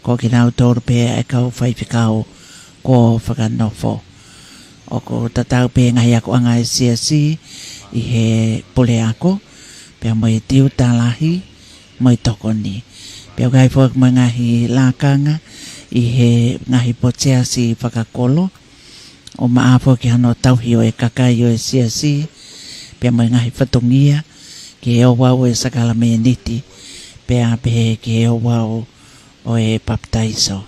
ko kinautolu pē ʻa e kau faifekau kuo fakanofo. ʻOku tatau pē ngaahi akoʻanga ʻa e siasi ʻi he puleako, pea mo e tiuta lahi, mo e tokoni. Pea ʻoku ʻi ai foki mo e ngaahi lakanga ʻi he ngaahi potu siasi fakakolo, ʻo maʻa foki hano tauhi ʻo e kakai ʻo e siasi, pea mo e ngaahi fatongia ki he ouau ʻo e sākalamēniti, pea pehē ki he ouau ʻo e papitaiso.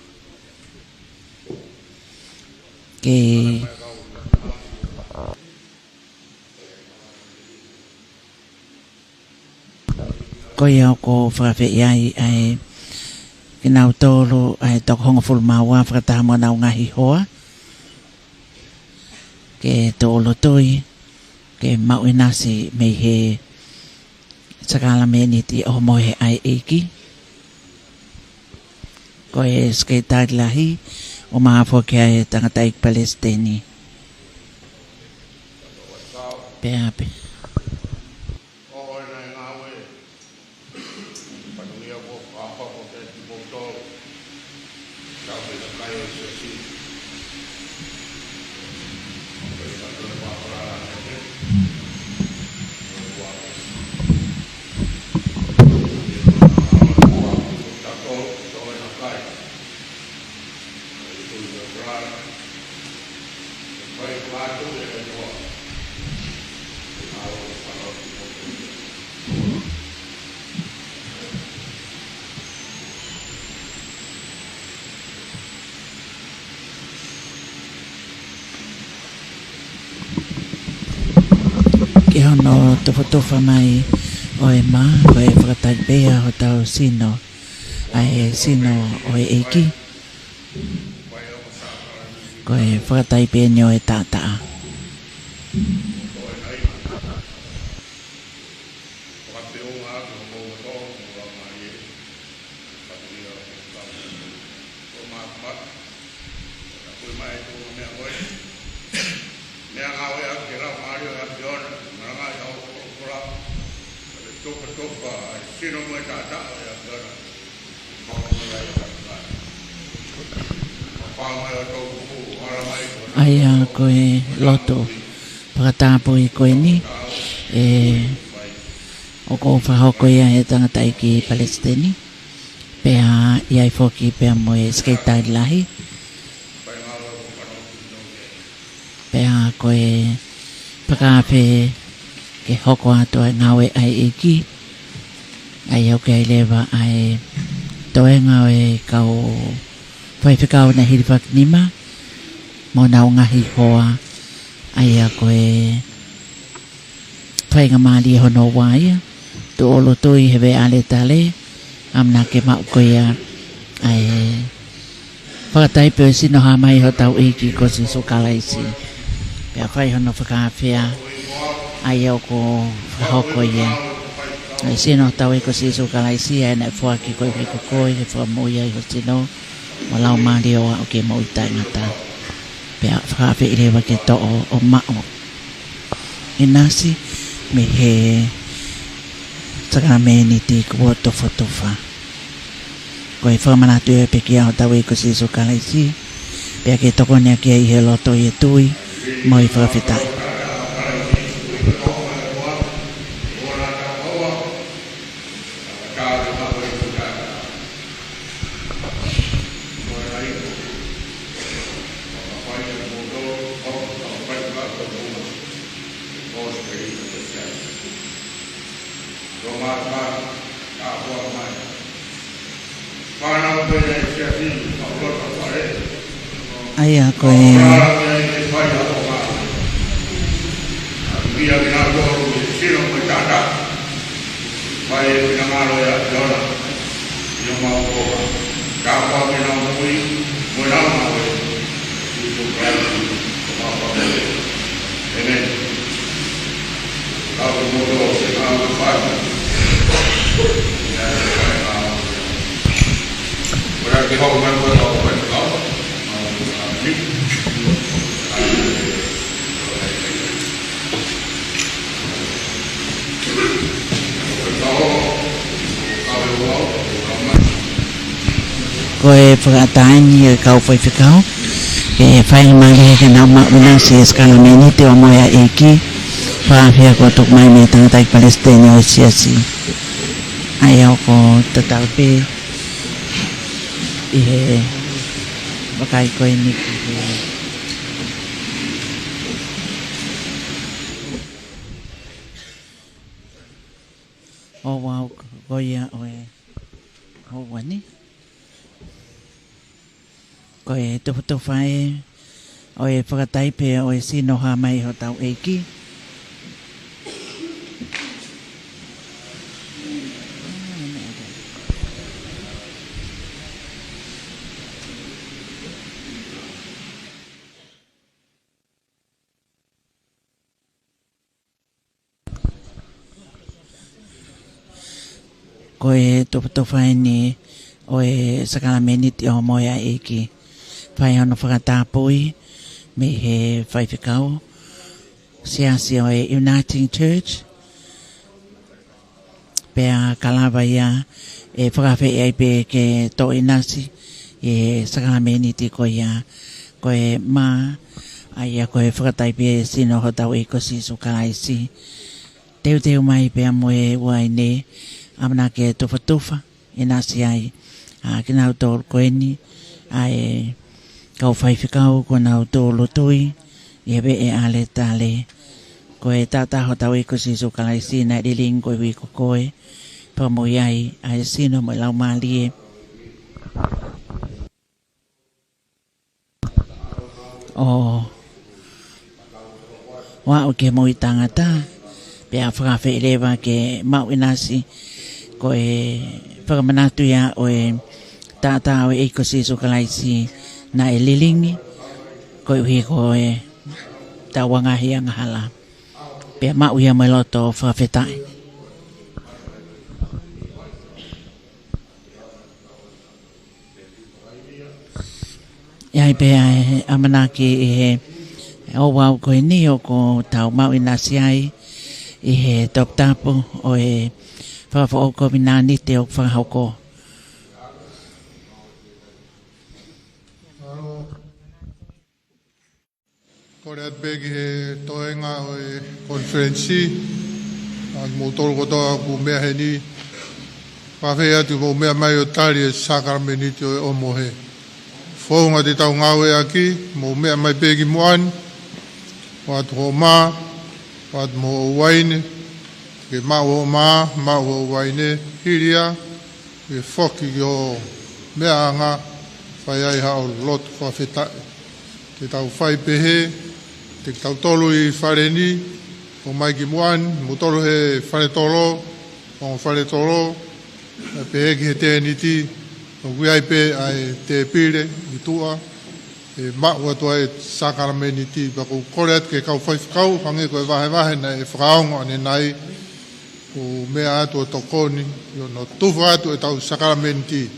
Ke Ko ia ʻoku ou fakafeʻiloaki ai ʻa e kinautolu ʻa e toko hongofulu mā ua fakataha mo honau ngaahi hoa, ke tō lotoi, ke maʻu ʻinasi mei he sākalamēniti ʻo e Mohe ʻa e ʻEiki. Ko e Sekelitali Lahi, ʻo maʻa foki ʻa e tangataʻeiki palesiteni. Pea pē. Ki hono tofatofa mai ʻo e mā, ko e fakataipe ia hotau sino, ʻa e sino ʻo e ʻEiki. Ko e fakataipe eni ʻo e taʻataʻa. ʻA ia ko e lotu fakatapui ko eni, ʻe, ʻoku fakahoko ia ʻe he tangataʻeiki palesiteni, pea ʻi ai foki pea mo e Sekelitali Lahi. Pea ko e fakaafe ke hoko atu ʻa e ngāue ʻa e ʻEiki, ʻa ia ʻoku ʻi ai leva ʻa e toenga ʻo e kau faifekau naʻe hilifakinima mo honau ngaahi hoa, ʻa ia ko e faingamālie hono ua ia, tuʻu ʻo lotoi he veʻe ʻaletale, ʻamanaki ke maʻu ko ia ʻa e fakataipe ʻo e sino hā mai hotau ʻEiki ko Sīsū Kalaisi. Pea fai hono fakaafeʻi, ʻa ia ʻoku fakahoko ia. ʻA e sino hotau ʻEiki ko Sīsū Kalaisi, ʻa ia naʻe foaki koeʻuhi ko koe, ke fakamoʻui ai ho sino, mo e laumālie ʻo aʻu ki he moʻui taʻengata. Pea fakaafeʻi leva ke toʻo ʻo maʻu ʻinasi mei he sākalamēniti kuo tofatofa. Ko e fakamanatu ʻa e pekia hotau ʻEiki ko Sīsū Kalaisi, pea ke tokoni ʻaki ia ʻi he loto ʻi he tui mo e fakafetaʻi. Tō mai, ka ʻoku mai. Fānau pē ʻa e siasi, ka ʻoku loto fale. ʻA ia ko e. Fānau pē ʻa e fai ʻa ʻo mai. ʻA ia ke nau tō ʻi he sino mo e tata. Fai e finangalo ʻa e ʻOtua. ʻIo mau koa. Ka ʻoku mai ke nau moʻui, mo nau maʻu e. Sīsū Kalaisi, ko mau koa. ʻĒmeni. Ko e fakaʻatā eni ʻa e kau faifekau, ke fai mai ke nau maʻu ʻinasi e sākalamēniti ʻo e moʻui ʻa e ʻEiki, pea fai ko e tuku mai mei he tangataʻeiki palesiteni ʻo e siasi. ʻA ia ʻoku tatau pē ʻi he vakai ko eni ki he ʻo wau ko ia ʻo e ʻo wani. Ko e tufatufa ē ʻo e fakataipe ʻo e sino hā mai hotau ʻEiki. Ko e tufatufa eni ʻo e sākalamēniti ʻo e moʻui ʻa e ʻEiki. Fai hono fakatapui mei he faifekau siasi ʻo e Uniting Church. Pea ka lava ia ʻe fakaafeʻi ai pē ke tō ʻinasi e sākalamēniti ko ia ko e mā, ʻa ia ko e fakataipe sino hotau ʻEiki ko Sīsū Kalaisi. Teuteu mai pea mo e uaine, ʻamanaki ke tufatufa ʻinasi ai ʻa kinautolu ko eni, ʻa e kau faifekau ko nautolu tui, ʻi he veʻe ʻaletale. Ko e taʻataʻa hotau ʻEiki ko Sīsū Kalaisi naʻe lilingi koeʻuhi ko koe, pea mo ia ʻa e sino mo e laumālie. ʻO, ʻo aʻu ki he moʻui taʻengata, pea fakaafeʻi leva ke maʻu ʻinasi, ko e fakamanatu ia ʻo e taʻataʻa ʻo e ʻEiki ko Sīsū Kalaisi naʻe lilingi, koeʻuhi ko e tauangahi angahala. Pea maʻu ia mo e loto fakafetaʻi. ʻI ai pē ʻa e ʻamanaki ʻi he ʻo wau ko eni ʻoku tau maʻu ʻinasi ai ʻi he toputapu ʻo e fakafoʻou kovinānite ʻoku fakahoko. Kole atu pē ki he toenga ʻo e konifelenisi, ʻa kimoutolu kotoa ʻoku meʻa heni, fakaafeʻi atu mou meʻa mai ʻo tali e sākalamēniti ʻo e ʻomohe. Founga te tau ngāueʻaki, mou meʻa mai pē ki muʻa ni, ʻoatu hoʻo mā, ʻoatu mo hoʻo uaine, ke maʻu hoʻo mā, maʻu hoʻo uaine, hili ia, ke foki ki hoʻo meʻaʻanga, fai ai haʻo lotu fakafetaʻi. Te tau fai pehē, te kitautolu ʻi fale ni, ʻo mai ki muʻa ni, mou tolo he fale tolo, ongo fale tolo, ʻa pehē ki he tēniti, ʻoku ʻi ai pē ʻa e tēpile, ʻi tuʻa, ʻe maʻu atu ai e sākalamēniti, pea ʻoku ou kole atu ki he kau faifekau, hangē ko e vahevahe naʻe fakaongo ʻanenai, ʻoku meʻa atu ʻo tokoni, ʻi hono tufa atu ʻetau sākalamēniti.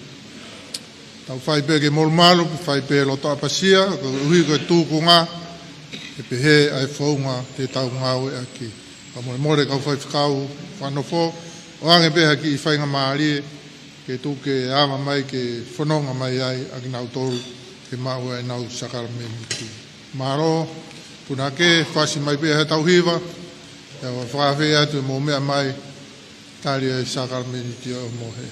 Tau fai pē ke molumalu, fai pē loto ʻapasia, koeʻuhi ko e tūkunga, ʻe pehē ʻa e founga te tau ngāueʻaki. Fakamolemole kau faifekau, fakanofo, ʻoange pē ha kiʻi faingamālie, ke tuku ke ava mai ke fononga mai ai ʻa kinautolu, ke maʻu ai ʻenau sākalamēniti. Mālō, punake, fasi mai pē ha tau hiva, ʻe fakaafeʻi atu mou meʻa mai, tali e sākalamēniti ʻo e ʻomohe.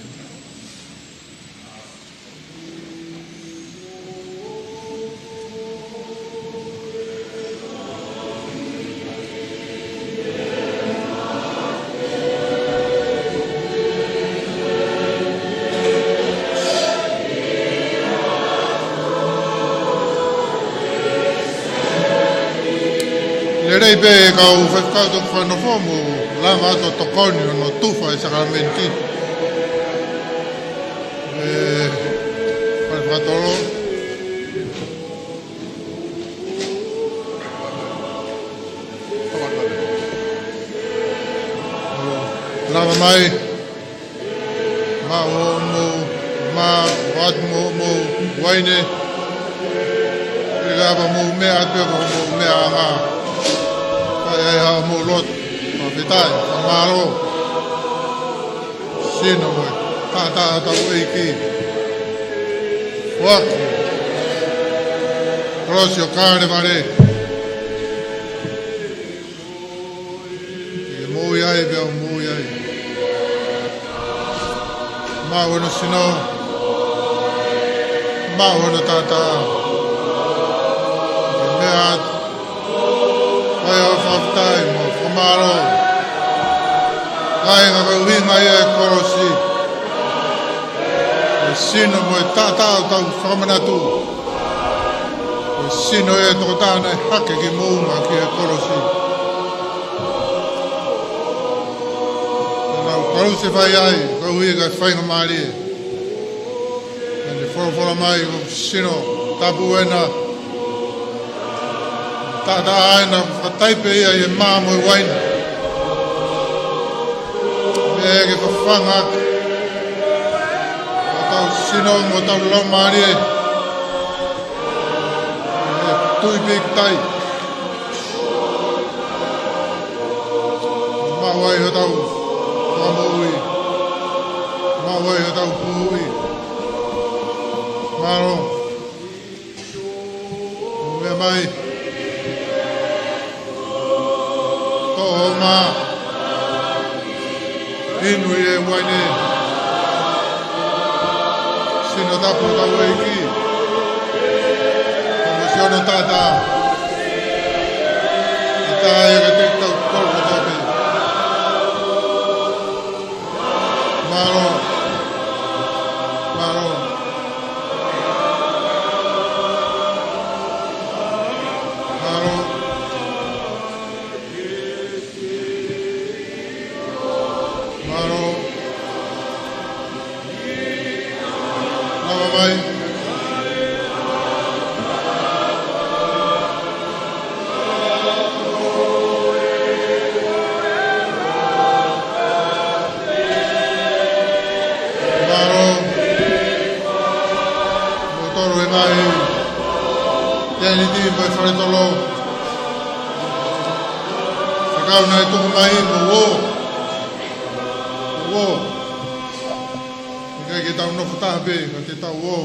Tei pē kau faifekau tau fakanofo mo lava atu ʻo tokoni hono tufa e sākalamēniti. ʻE, fai fakatolo. Lava mai. Maʻu hoʻomou, maʻu atu mo hoʻomou uaine. ʻIkai lava mou meʻa atu pē mo hoʻomou meʻaʻanga. Fai ai haʻamou lotu. Fakafetaʻi, fakamālō. Sino mo e taʻataʻa hotau ʻEiki. Foaki. Kolosi ʻo Kalevale. ʻE moʻui ai, pea u moʻui ai. Maʻu hono sino. Maʻu hono taʻataʻa. ʻE meʻa atu. Fai ʻa e fakafetaʻi mo e fakamālō. Kāinga, ko e ʻuhinga ia e kolosi. Ko e sino mo e taʻataʻa ʻoku tau fakamanatu. Ko e sino ia e tokotaha naʻe hake ki moʻunga ki he kolosi. Naʻa nau kalusefai ai, koeʻuhi ko e faingamālie. Naʻa ne folofola mai ko e sino tapu ena. Taʻataʻa ena ʻoku fakataipe ia ʻi he mā mo e uaine. Meʻa ke fafanga ʻa hotau sino mo hotau laumālie. ʻE tui pīkitai. Maʻu ai hotau fakamoʻui. Maʻu ai hotau huhuʻi. Mālō. Meʻa mai. Toʻo mā. Inu ʻi he uaine. Sino tapu hotau ʻEiki. Ko e sino taʻataʻa. ʻE taʻe ia ke te tau kolo kotoa pē. Mālō. Mālō. Mālō. Mālō. Lava mai. Mālō. Mo tolo e ngaahi tēniti mo e fale tolo. Fekau naʻe tuku mai mo ō. Ō. ʻIkai ke tau nofo taha pē, ka te tau ō.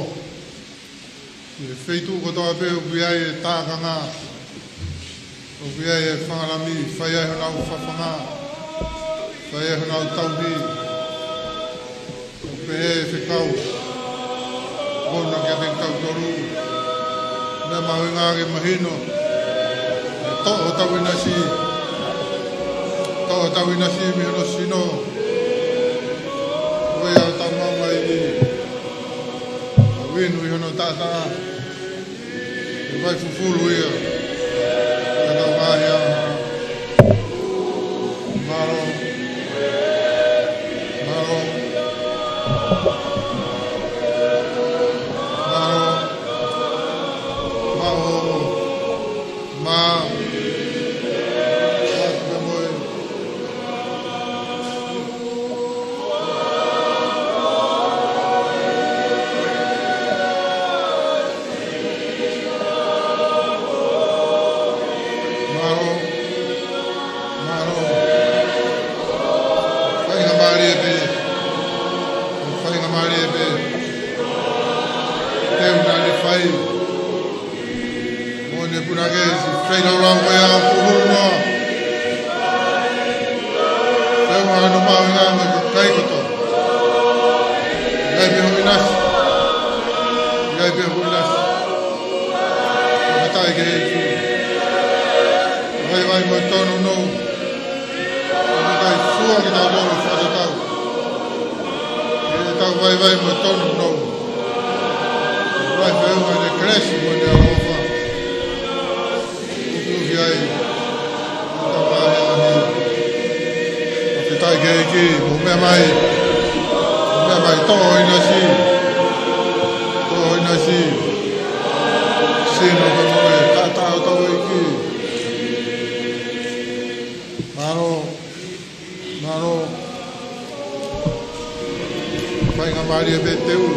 ʻI he feituʻu kotoa pē ʻoku ʻi ai e tākanga, ʻoku ʻi ai e fanga lami, fai ai honau fafanga, fai ai honau tauhi. ʻOku pehē ʻe he fekau, ʻoua naʻa ke te tau tolu. Meʻa mahuʻinga ke mahino, ʻe toʻo hotau ʻinasi, toʻo hotau ʻinasi mei hono sino. Ko ia ʻoku tau maʻu mai ni. Tau inu ʻi hono taʻataʻa. ʻE vai fufulu ia. Ka tau ngaahi a. Mālō. Mālō. Mālō. Mālō. Mā. Mā. Mālō. Mālō. Faingamālie pē. Faingamālie pē. Teu naʻa ne fai. Mo ne puna ke si feilaulau ko ia ʻoku hulu noa. Feʻunga hono mahuʻinga mo e kakai kotoa. ʻIkai pē hoʻo ʻinasi. ʻIkai pē hoʻo ʻinasi. Fakafetaʻi ki he ʻEiki. Vaivai mo e tōnounou. Fakafetaʻi, fua kitautolu fakatatau. Ke tau vaivai mo e tōnounou. Vaivai mo e kelesi mo e ʻaloʻofa. ʻOku ʻi ai. Mou meʻa mai. Mou meʻa mai, toʻo ʻinasi. Toʻo ʻinasi. Sino ka moe, taʻataʻa hotau ʻEiki. Mālō. Mālō. Faingamālie pē te u.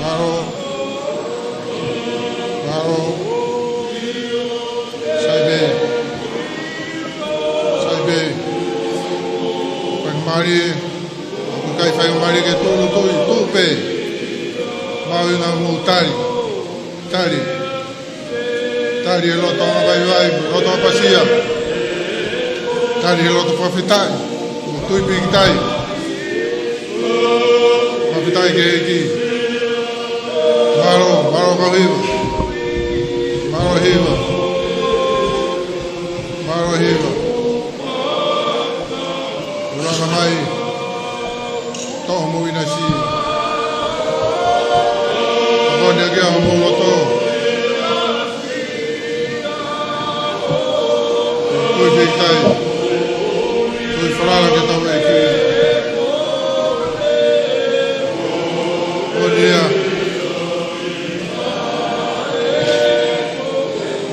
Mālō. Mālō. Sai pē. Sai pē. Faingamālie. ʻOku ʻikai faingamālie ke tuʻu, tuʻu, tuʻu pē. Mahuʻinga mou tali. Tali. Tali e loto angavaivai, loto ʻapasia. Tali e loto fakafetaʻi, mo tui pīkitai. Fakafetaʻi ki he ʻEiki. Mālō, mālō kau hiva. Mālō hiva. Mālō hiva. Ulanga mai. Toʻo homou ʻinasi. Tokoni ʻaki ʻa homou loto. Tui pīkitai. Tui falala ki hotau ʻEiki. Ko ia.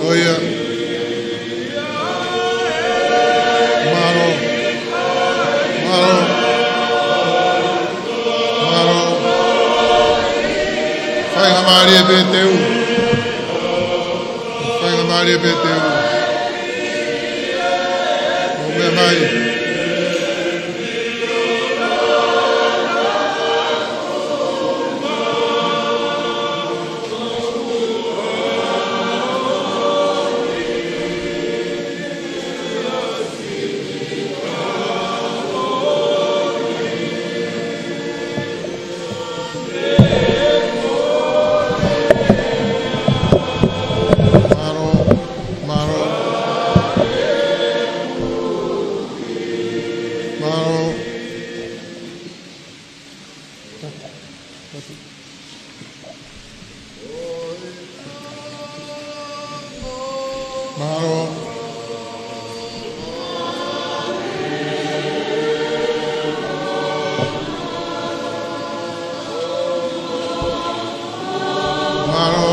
Ko ia. Mālō. Mālō. Mālō. Faingamālie pē te u. Faingamālie pē te u. Mou meʻa mai. Mālō, mālō. Mālō. Mālō. Mālō.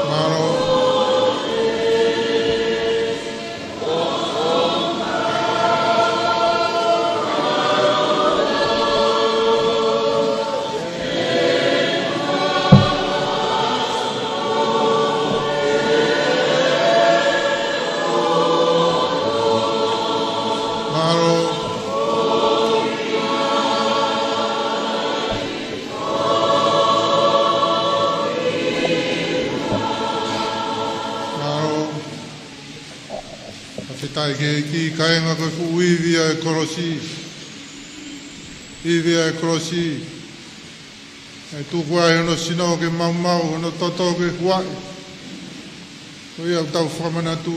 Mālō. Mālō. Mālō. Fakafetaʻi ki he ʻEiki. Kāinga, ko e fuʻu ivi ʻa e kolosi. Ivi ʻa e kolosi. ʻE tuku ai hono sino ke maumau, hono toto ke huaʻi. Ko ia ʻoku tau fakamanatu.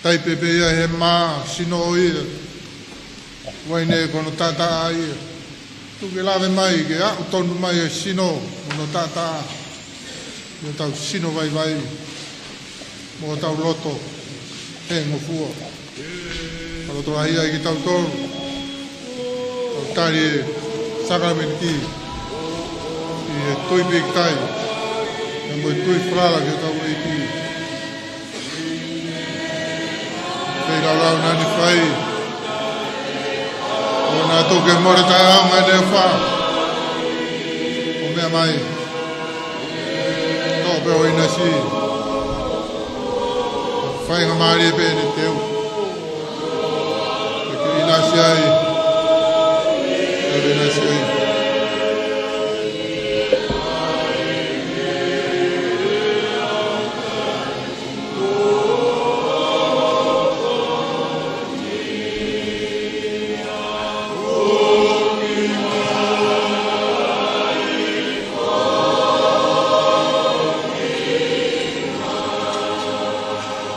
Taipe pē ia he mā, sino ia. Uaine ko hono taʻataʻa ia. Tuku ke lave mai, ke aʻu tonu mai e sino, mo hono taʻataʻa. ʻI hotau sino vaivai, mo hotau loto hēngofua. Fakalotolahi ai kitautolu. Tau tali e sākalamēniti ʻi he tui pīkitai, pea mo e tui falala ki hotau ʻEiki. Feilaulau naʻa ne fai. ʻOua naʻa tuku ke mole taʻeʻaonga ʻene ʻofa. Mou meʻa mai. Toʻo pē hoʻo ʻinasi. Faingamālie pē ʻene teu. Ke ke ʻinasi ai. Ke ke ʻinasi ai.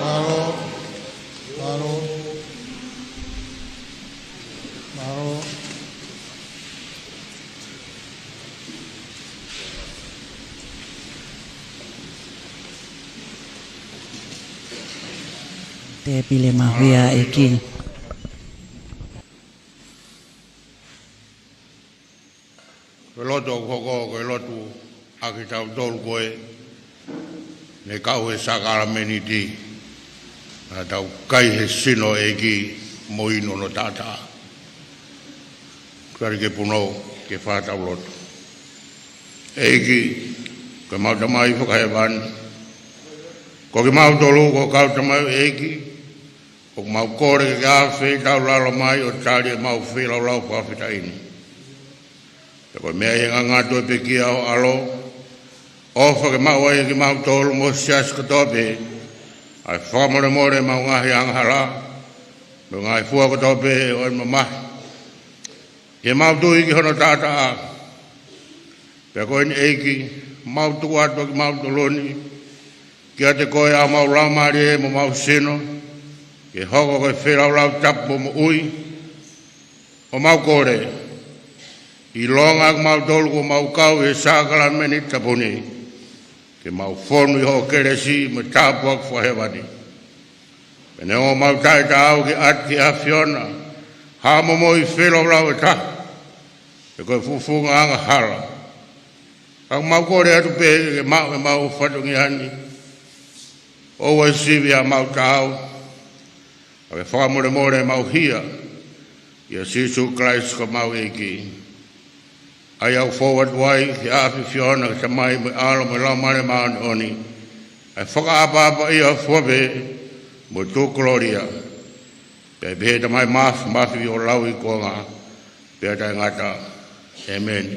Mālō, mālō. Tēpile mahuʻinga ʻEiki. Ko e lotu ʻoku hoko, ko e lotu ʻa kitautolu ko ē naʻe kau he sākalamēniti, naʻa tau kai he sino ʻEiki mo inu hono taʻataʻa. Kari ke punou ke fai ʻetau lotu. ʻEiki, ko ʻemau Tamai fakahēvani, ko kimautolu ko e kau tamaioʻeiki, ʻoku mau kole ke ke ʻafeʻi taulalo mai ʻo tali ʻemau feilaulau fakafetaʻi ni. Pea ko e meʻa ʻi he ngangatu ʻo e pekia ʻo e ʻAlo, ʻofa ke maʻu ai ʻe kimautolu mo e siasi kotoa pē ʻa e fakamolemole ʻemau ngaahi angahala, mo e ngaahi fua kotoa pē ʻo e mamahi, ʻi heʻemau tui ki hono taʻataʻa. Pea ko eni ʻEiki, mau tuku atu ʻa kimautolu ni kiate koe, ʻa homau laumālie mo homau sino, ke hoko ko e feilaulau tapu mo moʻui. ʻOku mau kole, ʻilonga ʻoku mau tolu kuo mau kau he sākalamēniti tapu ni, ke mau fonu ʻi hoʻo kelesi mo e tāpuaki fakahēvani. Pea neongo ʻemau taʻetaau ke ʻatu ki he ʻAfiona ha momoi feilaulau ʻe taha, pe ko e fufunga angahala, ka ʻoku mau kole atu pē ke ke maʻu ʻemau fatongia ni. ʻOua ʻe sivi ʻemau taau, ka ke fakamolemole ʻemau hia, ʻia Sīsū Kalaisi ko homau ʻEiki. ʻA ia ʻoku fou atu ai ki he ʻAfiona ko e Tamai mo e ʻAlo mo e Laumālie Māʻoniʻoni, ʻa e fakaʻapaʻapaʻia, fua pē mo e tuʻu kolōlia, pea pehē Tamai Māfimafi ʻo lauikuonga pea taʻengata. ʻĒmeni.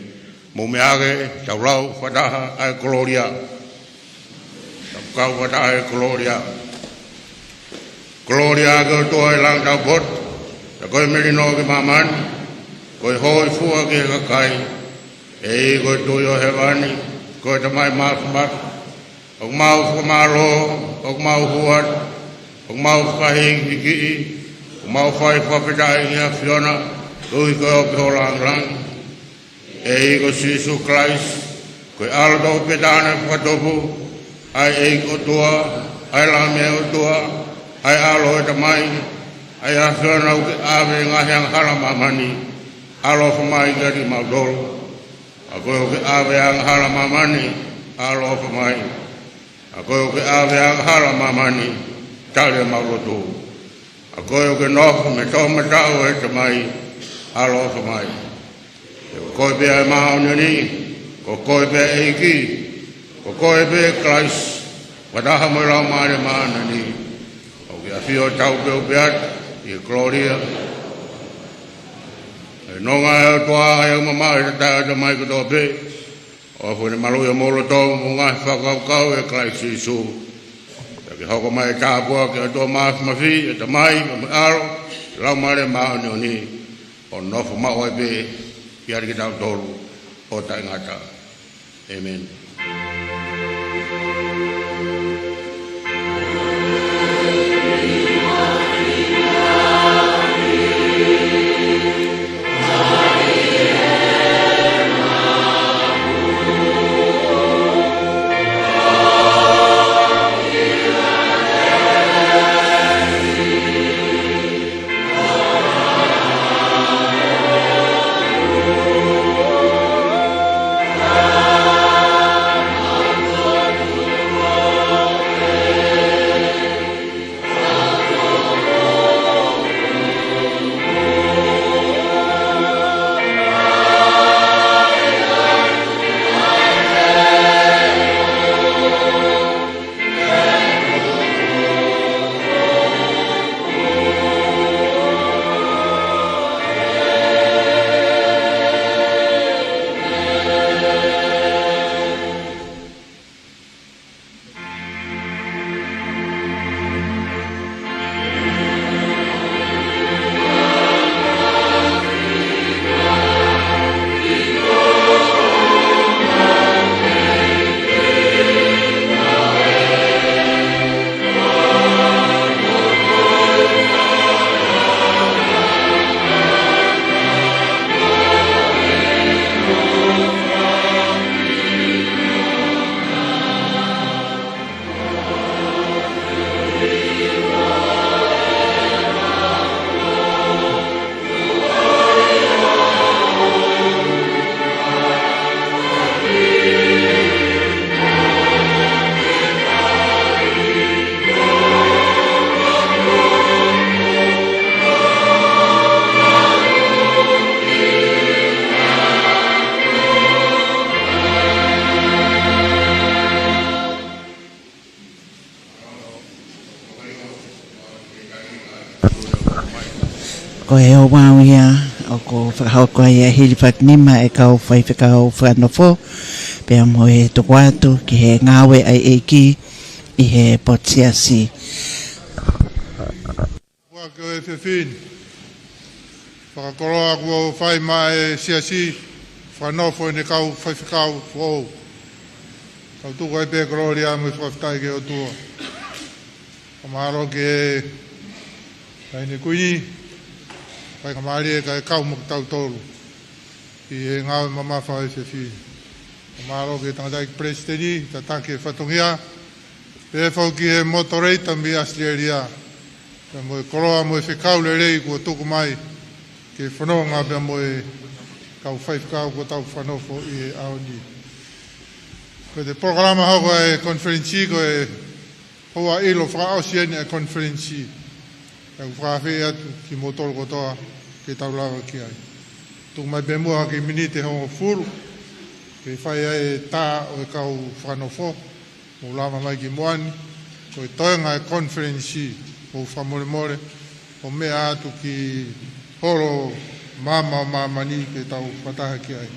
Mou meʻa ke tau lau fakataha ʻa e kolōlia. Tau kau fakataha ʻa e kolōlia. Kolōlia ki he ʻOtua ʻi he langi taupotu, pea ko e melino ki māmani, ko e hōifua ki he kakai. ʻEiki ko e Tuʻi ʻo hēvani, ko e Tamai Māfimafi, ʻoku mau fakamālō, ʻoku mau hū atu, ʻoku mau fakahīkihikiʻi, ʻoku mau fai fakafetaʻi ki he ʻAfiona, koeʻuhi ko hoʻo lāngilangi. ʻEiki ko Sīsū Kalaisi, ko e ʻAlo tofu pē taha naʻe fakatupu, ʻa e ʻEiki ʻOtua, ʻa e Laumea ʻo e ʻOtua, ʻa e ʻAlo ʻo e Tamai, ʻa e ʻAfiona ʻoku ke ʻave ʻa e ngaahi angahala ʻo māmani, ʻaloʻofa mai kiate kimautolu. ʻA koe ʻoku ke ʻave ʻa e angahala ʻo māmani, ʻaloʻofa mai. ʻA koe ʻoku ke ʻave ʻa e angahala ʻo māmani, tali ʻemau lotu. ʻA koe ʻoku ke nofo mei he toʻomataʻu ʻo e Tamai, ʻaloʻofa mai. He ko koe pē ʻa e māʻoniʻoni, ko koe pē ʻa e ʻEiki, ko koe pē Kalaisi, fakataha mo e Laumālie Māʻoniʻoni, ʻoku ke ʻafio ʻo tautau pē atu ʻi he kolōlia. ʻE nonga ʻa e ʻOtua, ʻa ia ʻoku mamaʻo ʻi he tatae ʻo e tamai kotoa pē, ʻofa ke ne maluʻi homou loto mo e ngaahi fakakaukau ʻia Kalaisi Sīsū. Pea ke hoko mai ʻa e tāpuaki ʻa e ʻOtua Māfimafi, ʻa e Tamai, mo e ʻAlo, mo e Laumālie Māʻoniʻoni, ʻo nofo maʻu ai pē kiate kitautolu ʻo taʻengata. ʻĒmeni. Ko e ouau ia ʻoku fakahoko ai e hilifakinima ʻa e kau faifekau fakanofo, pea mo e tuku atu ki he ngāue ʻa e ʻEiki ʻi he potu siasi. Ua ke o e fefine fakakoloa kuo fai maʻa e siasi, fakanofo ʻene kau faifekau foʻou. Kau tuku ai pē kolōlia mo e fakafetaʻi ki he ʻOtua. Fakamālō ki he Taʻahine Kuini, faingamālie kae kau mo kitautolu ʻi he ngāue mamafa ʻa e fefine. Fakamālō ki he tangataʻeiki palesiteni, tataki e fatongia, pehē foki ki he moderator mei ʻAositelēlia, pea mo e koloa mo e fekau lelei kuo tuku mai ke fononga pea mo e kau faifekau kuo tau fakanofo ʻi he ʻaho ni. Ko e polokalama hoko ʻa e konifelenisi ko e houa ʻilo fakaʻosi eni ʻa e konifelenisi. Pea ʻoku fakaafeʻi atu kimoutolu kotoa ke tau lava ki ai. Tuku mai pē muʻa ha kiʻi miniti ʻe hongofulu ke fai ai e tā ʻo e kau fakanofo. Mou lava mai ki muʻa ni, ko e toenga e konifelenisi, mou fakamolemole ʻo meʻa atu ki holo maama ʻo māmani ke tau fakataha ki ai.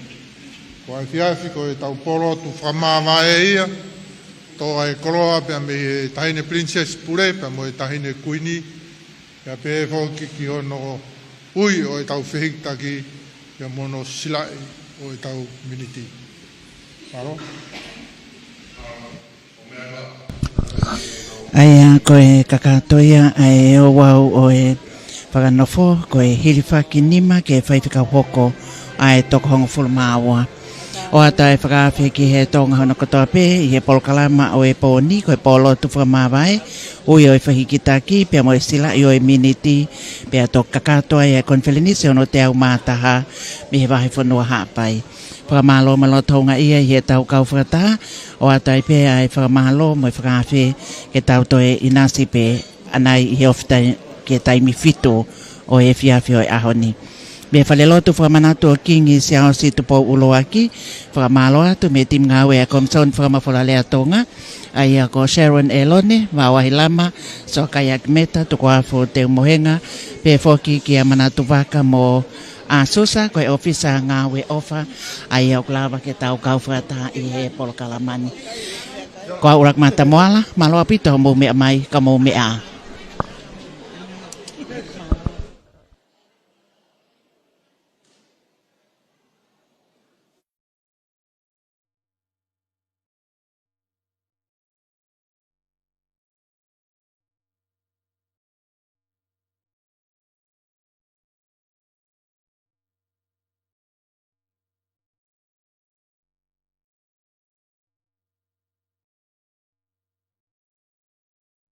Ko e efiafi ko e tau polotu fakamāvae ia, tō ʻa e koloa pea mei he Taʻahine Pilinisesi Pule pea mo e Taʻahine Kuini, pea pehē foki ki hono ui ʻo e tau fehikitaki, pea mo hono silaʻi ʻo e tau miniti. Mālō. ʻA ia ko e kakato ia ʻa e ouau ʻo e fakanofo, ko e hilifakinima ki he faifekau hoko ʻa e toko hongofulu mā ua. ʻOatu ʻa e fakaafe ki he Tonga hono kotoa pē ʻi he polokalama ʻo e pō ni, ko e polotu fakamāvae, ui ʻo e fehikitaki, pea mo e silaʻi ʻo e miniti, pea toki kakato ai ʻa e konifelenisi hono teau mā taha mei he vahefonua Haʻapai. Fakamālō mo e loto houngaʻia ʻi he tau kau fakataha, ʻoatu ai pē ʻa e fakamālō mo e fakaafe ke tau toe ʻinasi pē ʻanai ʻi he ofi tai-, ki he taimi fitu ʻo e efiafi ʻo e ʻaho ni. Mei he falelotu fakamanatu ʻo Kingi Siaosi Tupou ʻUluaki, fakamālō atu mei he timi ngāue ʻa e Komisoni Fakamafola Lea Tonga, ʻa ia ko Sharon ʻElone, Vaoahi Lama, Soakai Akimeta, Tukuafu Teumohenga, pehē foki kia Manatu Vaka mo ʻAsusa, ko e ʻōfisa ngāue ʻofa, ʻa ia ʻoku lava ke tau kau fakataha ʻi he polokalama ni. Ko au ʻUluaki Mata Moala, mālō ʻaupito hoʻomou meʻa mai, ka mou meʻa ā.